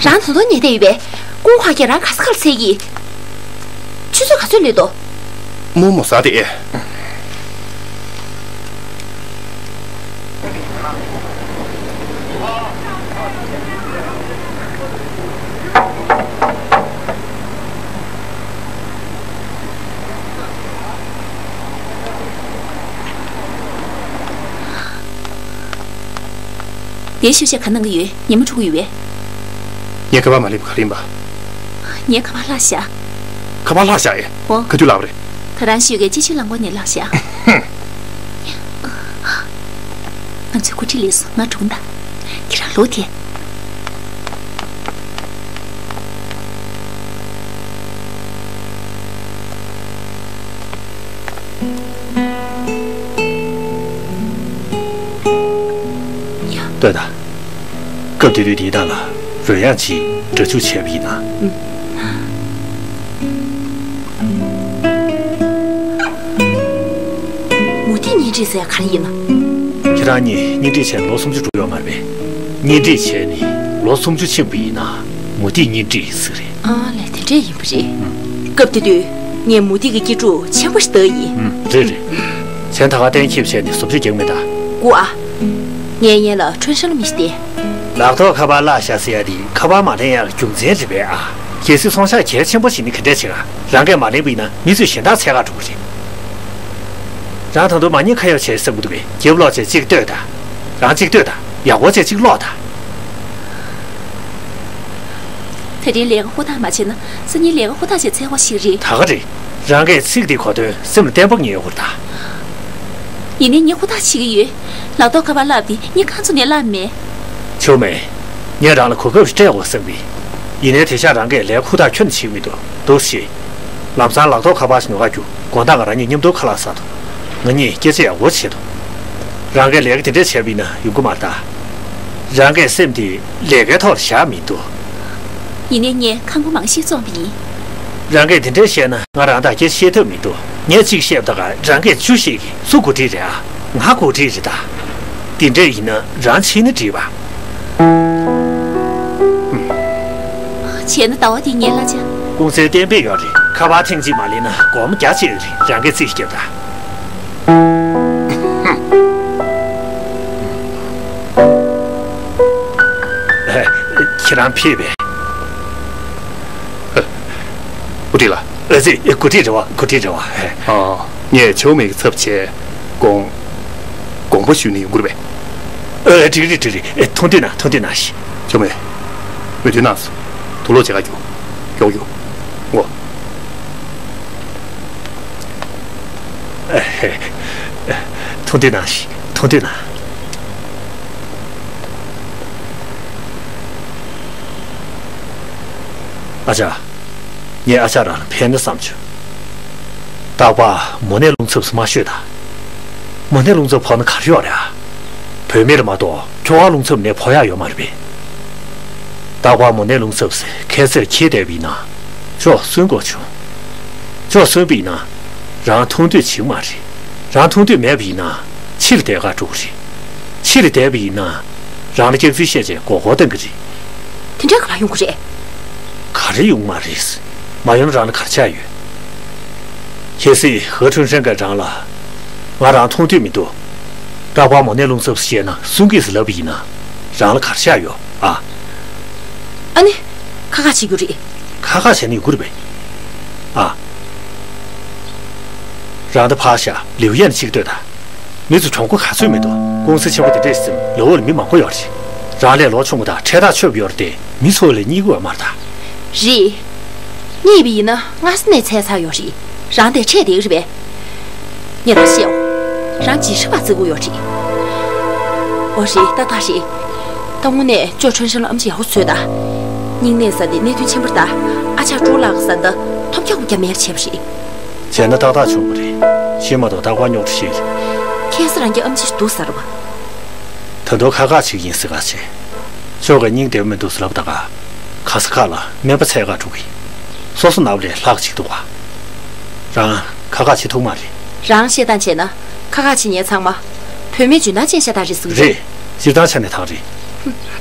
རང་ད་དུང་ཉལ་བསྡད་ཡོད་པས། ཀུན་ཧྭ་ཁྱེད་རང་ག་ས་ག་ལ་འཚོལ་གྱི། ཆུ་ཚོད་ག་ཚོད་ལུས་འདུག་མོག་མོག་ཟ་བསྡད། དེ་ཤུལ་བཞག་ག་གནང་གི་ཡོད། ཉིན་མོ་འགྲོ་གི་ཡོད་པས། ངས་ཁ་པར་མ་ལེན་པ་ག་རེ་ཡིན་པ། ངས་ཁ་པར་བརླགས་བཞག་ཁ་པར་བརླགས་བཞག་ཨེ། ཨོ། ག་དུས་བརླགས་པ་རེད། ད་རང་ཞོགས་ཀས་སྤྱི་སྤྱོད་རླངས་འཁོར་ནས་བརླགས་བཞག་ང་ཚོའི་འགོ་ཁྲིད་ལས་སོང་། ང་འགྲོ་གི་ཡིན་ད། ཁྱེད་རང་ལོག་དེ། ལྟོས་དང་། སྐབས་དེ་དུས་དེའི་ནང་ལ་རོལ་དབྱངས་ཅིག་སྒྲ་འཇུག་བྱས་པ་ཡིན་ན། ཨུམ། མུ་ཏིག་གཉེན་སྒྲིག་ཟེར་ཡ་ག་རེ་ཡིན་ན། ཁྱེད་རང་གཉིས་གཉེན་སྒྲིག་བྱས་ལོ་སུམ་ཅུ་འགྲོ་ཡོད་མ་རེད་པས། གཉེན་སྒྲིག་བྱས་ནས་ལོ་སུམ་ཅུ་ཕྱིན་པ་ཡིན་ན་མུ་ཏིག་གཉེན་སྒྲིག་ཟེར་རེད། ཨ་ལས། དེ་འདྲས་ཡིན་པ་རེད། ཨུམ། སྐབས་དེ་དུས་ངས་མུ་ཏིག་གི་སྐྱེ་ཕྲུག་ཆེན་པོ་ཞིག་བདག་ཡིན། ཨུམ། རེད་རེད། གཞན་ད་ག་གཏན་འཁེལ་བྱས་ནས་བཟོ་བཅོས་རྒྱག་མེད་ད། སྐུ་ཨ། ངའི་ཡན་ལ་ཁྲོན་ཧྲན་ལ་མི་ཤི་སྟེ། ལག་ཐོག་ཁ་པར་བརླག་བཞག་ཟེར་ཡ་དེ་ཁ་པར་མ་ལེན་ཡག་རྒྱུ་མཚན་རེད་པས་ཨ། གལ་སྲིད་ཚོང་ཤག་གལ་ཆེན་པོ་ཞིག་ནི་ག་འདྲས་བྱེད་ག་རང་གས་མ་ལེན་པ་ཡིན་ན་མི་ཚོས་གཞན་དག་འཚོལ་ག་འགྲོ་གི་རེད། རང་ད་དུང་མ་ཉེས་ཁ་གཡོག་བྱས་བསམ་གི་འདུག་པས། རྒྱབ་ལོག་བྱས་གཅིག་ལྟོས་དང་། རང་གཅིག་ལྟོས་དང་། ཡག་པོ་བྱས་གཅིག་ཀློག་དང་། དེ་རིང་ལས་ཀ་ཧུར་ཐག་མ་བྱས་ན་སང་ཉིན་ལས་ཀ་ཧུར་ཐག་བྱས་འཚོལ་བ་ཞིག་རེད། ད་ག་རེད། རང་གིས་ཚིག་འདིའི་གོ་དོན་སེམས་ལ་བརྟན་པོ་ངེས་ཡོད་དགོས་རེད་ད། ཡིན་ནའི་ངས་ཧུར་ཐག་བྱེད་ཀྱི་ཡོད། ལག་ཐོག་ཁ་པར་བརླགས་པ་དེ་ངས་གང་བྱུང་ནས་བརླགས་མེད། ཆོ་མེད། ངས་རང་ལ་གོ་སྐབས་ཤིག་སྤྲད་དགོས་བསམ་གི། ཡིན་ནའི་དེང་སང་རང་གིས་ལས་ཁུར་ཐག་ཁྱོན་ནས་བྱེད་ཀྱི་མི་འདུག་འདུག་སེ། ལམ་སང་ལག་ཐོག་ཁ་པར་ཞིག་ཉོ་ག་རྒྱུགས། དགོང་དག་ང་རང་གཉིས་མཉམ་དུ་ཁ་ལག་ཟ་འདུག་ང་གཉིས་སྐད་ཆ་ཡག་པོ་བྱེད་འདུག་རང་གིས་ལས་ཀ་དེ་འདྲས་བྱས་པ་ཡིན་ན་ཡོང་གི་མ་རེད་ད། རང་གིས་སེམས་དེ་ལས་ཀའི་ཐོག་ལ་བཞག་མི་འདུག་ཡིན་ནའི་ངས་ཁང་པ་མང་ཤོས་བཙོངས་པ་ཡིན། རང་གིས་དེ་འདྲས་བཤད་ན་ང་རང་དང་སྐད་ཆ་བཤད་ཐབས་མི་འདུག་ངས་གཅིག་བཤད་པ་ད་ག་རང་གིས་བཅུ་བཤད་ཀྱི། སུ་འགོ་ཁྲིད་རེད་ཨ། ང་འགོ་ཁྲིད་རེད་ད། དེ་འདྲས་ཡིན་ན་རང་ཕྱིན་ན་འགྲིག་པ། བྱས་ན་ཟླ་བ་འདིའི་ངའི་གླ་ཆ། ཀུང་སིའི་གཏན་འབེབས་ཡོད་རེད། ཁ་པར་ཐེངས་གཅིག་མ་ལེན་ན་སྒོར་མོ་བརྒྱ་ཆད་རེད། རང་གིས་རྩིས་རྒྱབ་དང་། ཁྱེད་རང་ཕེབས་པས། ཨ། འགོ་ཁྲིད་ལགས། ཨ་ཙི། འགོ་ཁྲིད་རེད་པ། འགོ་ཁྲིད་རེད་པ། ཨ། ངས་ཆོ་མེ་གི་ཚབ་བྱས། དགོངས་དགོངས་པ་ཞུས་ནས་ཡོང་གི་རེད་པས། ཨ། འགྲིག་རེད། འགྲིག་རེད། ཨེ། ཐུགས་མཐུན་གནང་། ཐུགས་མཐུན་གནང་ཞིག་ཆོ་མེ། མོས་མཐུན་གནང་སོང་། དུག་ལོག་བྱེད་ག་རྒྱུགས། མགྱོགས་རྒྱུགས། འོ། ཨེ། ཐུགས་མཐུན་གནང་ཞིག་ཐུགས་མཐུན་གནང་། ཨ་ཅག་ངས་ཨ་ཅག་རང་ལ་ཕན་ན་བསམ་བྱུང་། རྟག་པར་མོ་ནའི་རླུང་ཚབས་སུ་མ་ཤོད་དང་། མོ་ནའི་རླུང་ཚབས་ཕོག་ན་ག་རེ་ཡོད་རེད་ཨ། བུད་མེད་ལ་མ་གཏོགས་ཁྱོ་ག་རླུང་ཚབས་ནད་ཕོག་ཡག་ཡོད་མ་རེད་པས། རྟག་པར་མོ་ནའི་རླུང་ཚབས་སུ་ཁ་ཟས་འཁྱེར་བསྡད་པ་ཡིན་ན། ཅོག་སུན་དགོས་བྱུང་། ཅོག་སུན་པ་ཡིན་ན། རང་འཐུང་འདོད་བྱེད་ཀྱི་མ་རེད། རང་འཐུང་འདོད་མེད་པ་ཡིན་ན། ཕྱི་ལ་བསྡད་ག་འགྲོ་གི་རེད། ཕྱི་ལ་བསྡད་པ་ཡིན་ན། རང་ལ་སྐྱག་རྫུན་བཤད་བྱས་མགོ་སྐོར་གཏོང་གི་རེད། དེ་འདྲ་ག་པར་ཡོང་གི་རེད། ག་རེ་ཡོང་མ་རེད། མ་ཡོང་ན་རང་ལ་ག་རེ་ཆགས་ཡོད། གལ་སྲིད་ཧེ་ཁྲུན་ཧྲེང་གིས་རང་ལ། ང་རང་མཐོང་འདོད་མི་འདུག་རྟག་པར་མོ་ནའི་རླུང་ཚབས་སུ་བཤད་ན་སུན་གྱིས་ལབ་པ་ཡིན་ན། རང་ལ་ག་རེ་ཆགས་ཡོད་ཨ། ཨ་ནི། ཁག་ཁག་བྱེད་རྒྱུ་རེད། ཁག་ཁག་བྱས་ན་ཡོང་གི་རེད་པས། ཨ། རང་ད་ཕར་བཞག་ལིའུ་ཡན་ཅིག་ལྟོས་དང་། མི་ཚོ་གྲོང་པ་ག་ཚོད་མི་འདུག་ཀུང་སི་ཆེན་པོ་དེ་འདྲས་ཟིན་ལ་འོག་ལ་མི་མང་པོ་ཡོད་རེད། རང་ལས་ལོ་ཆུང་བ་དང་འཕྲད་ཐག་ཆོད་པ་ཡོད་རེད་དེ། མི་ཚོ་ལ་གཉིད་ཁུག་པ་མ་རེད་ད། རེད། གཉིད་པ་ཡིན་ན་སྔ་ས་ནས་འཚལ་ཚར་ཡོད་རེད། རང་དེ་འཕྲད་བསྡད་ཀྱི་རེད་པས། ངས་ད་བཤད་འོ། རང་ཇི་ཧྲི་བ་བརྩི་གི་ཡོད་རེད། འོ་རེད། ཏག་ཏག་རེད། ད་དངོས་གནས་ཅོ་ཁྲོན་ཧྲན་ལ་ཨམ་ཆི་ཡག་པོ་བཟོས་ད། སྙིང་ནད་ཟེར་དེ་གནད་དོན་ཆེན་པོ་རེད་ད། ཨ་ཅག་ཀྲུའུ་ལགས་ཀྱི་བཟའ་ཟླ་ཐོབ་རྒྱག་པོ་རྒྱ་མེར་བྱས་པ་རེད། བྱས་ན་ཏག་ཏག་བྱུང་བ་རེད། ཤི་མ་གཏོགས་རྟག་པར་རྙོག་དྲ་ཞིག་རེད། ཁ་སང་རང་གི་ཨམ་ཆི་སྡུག་ས་རེད་པ། ད་དུང་ཁག་ཁག་ཅིག་ཡིན་ཟེར་ག་བྱས། ཅོ་ག་སྙིང་བདེ་པོ་མི་འདུག་ཟེར་ལབ་ད་ག་ཁ་ས་ཁ་ལ་སྨན་པ་འཚོལ་ག་འགྲོ་གི། སོ་སོ་ན་བ་ལས་ལྷག་ཅིག་འདུག་ག་རང་ཁག་ཁག་བྱེད་ཐུབ་མ་རེད། རང་བཤད་སྟངས་བྱས་ན་ཁག་ཁག་བྱེད་མཁན་ཚང་མ་བུད་མེད་འཇོན་ཐང་ཅན་ཤ་སྟག་རེད་ཟེར་གི་རེད། རེད། སྤྱིར་བཏང་ཆ་ནས་ཐག་རེད། ཧུམ།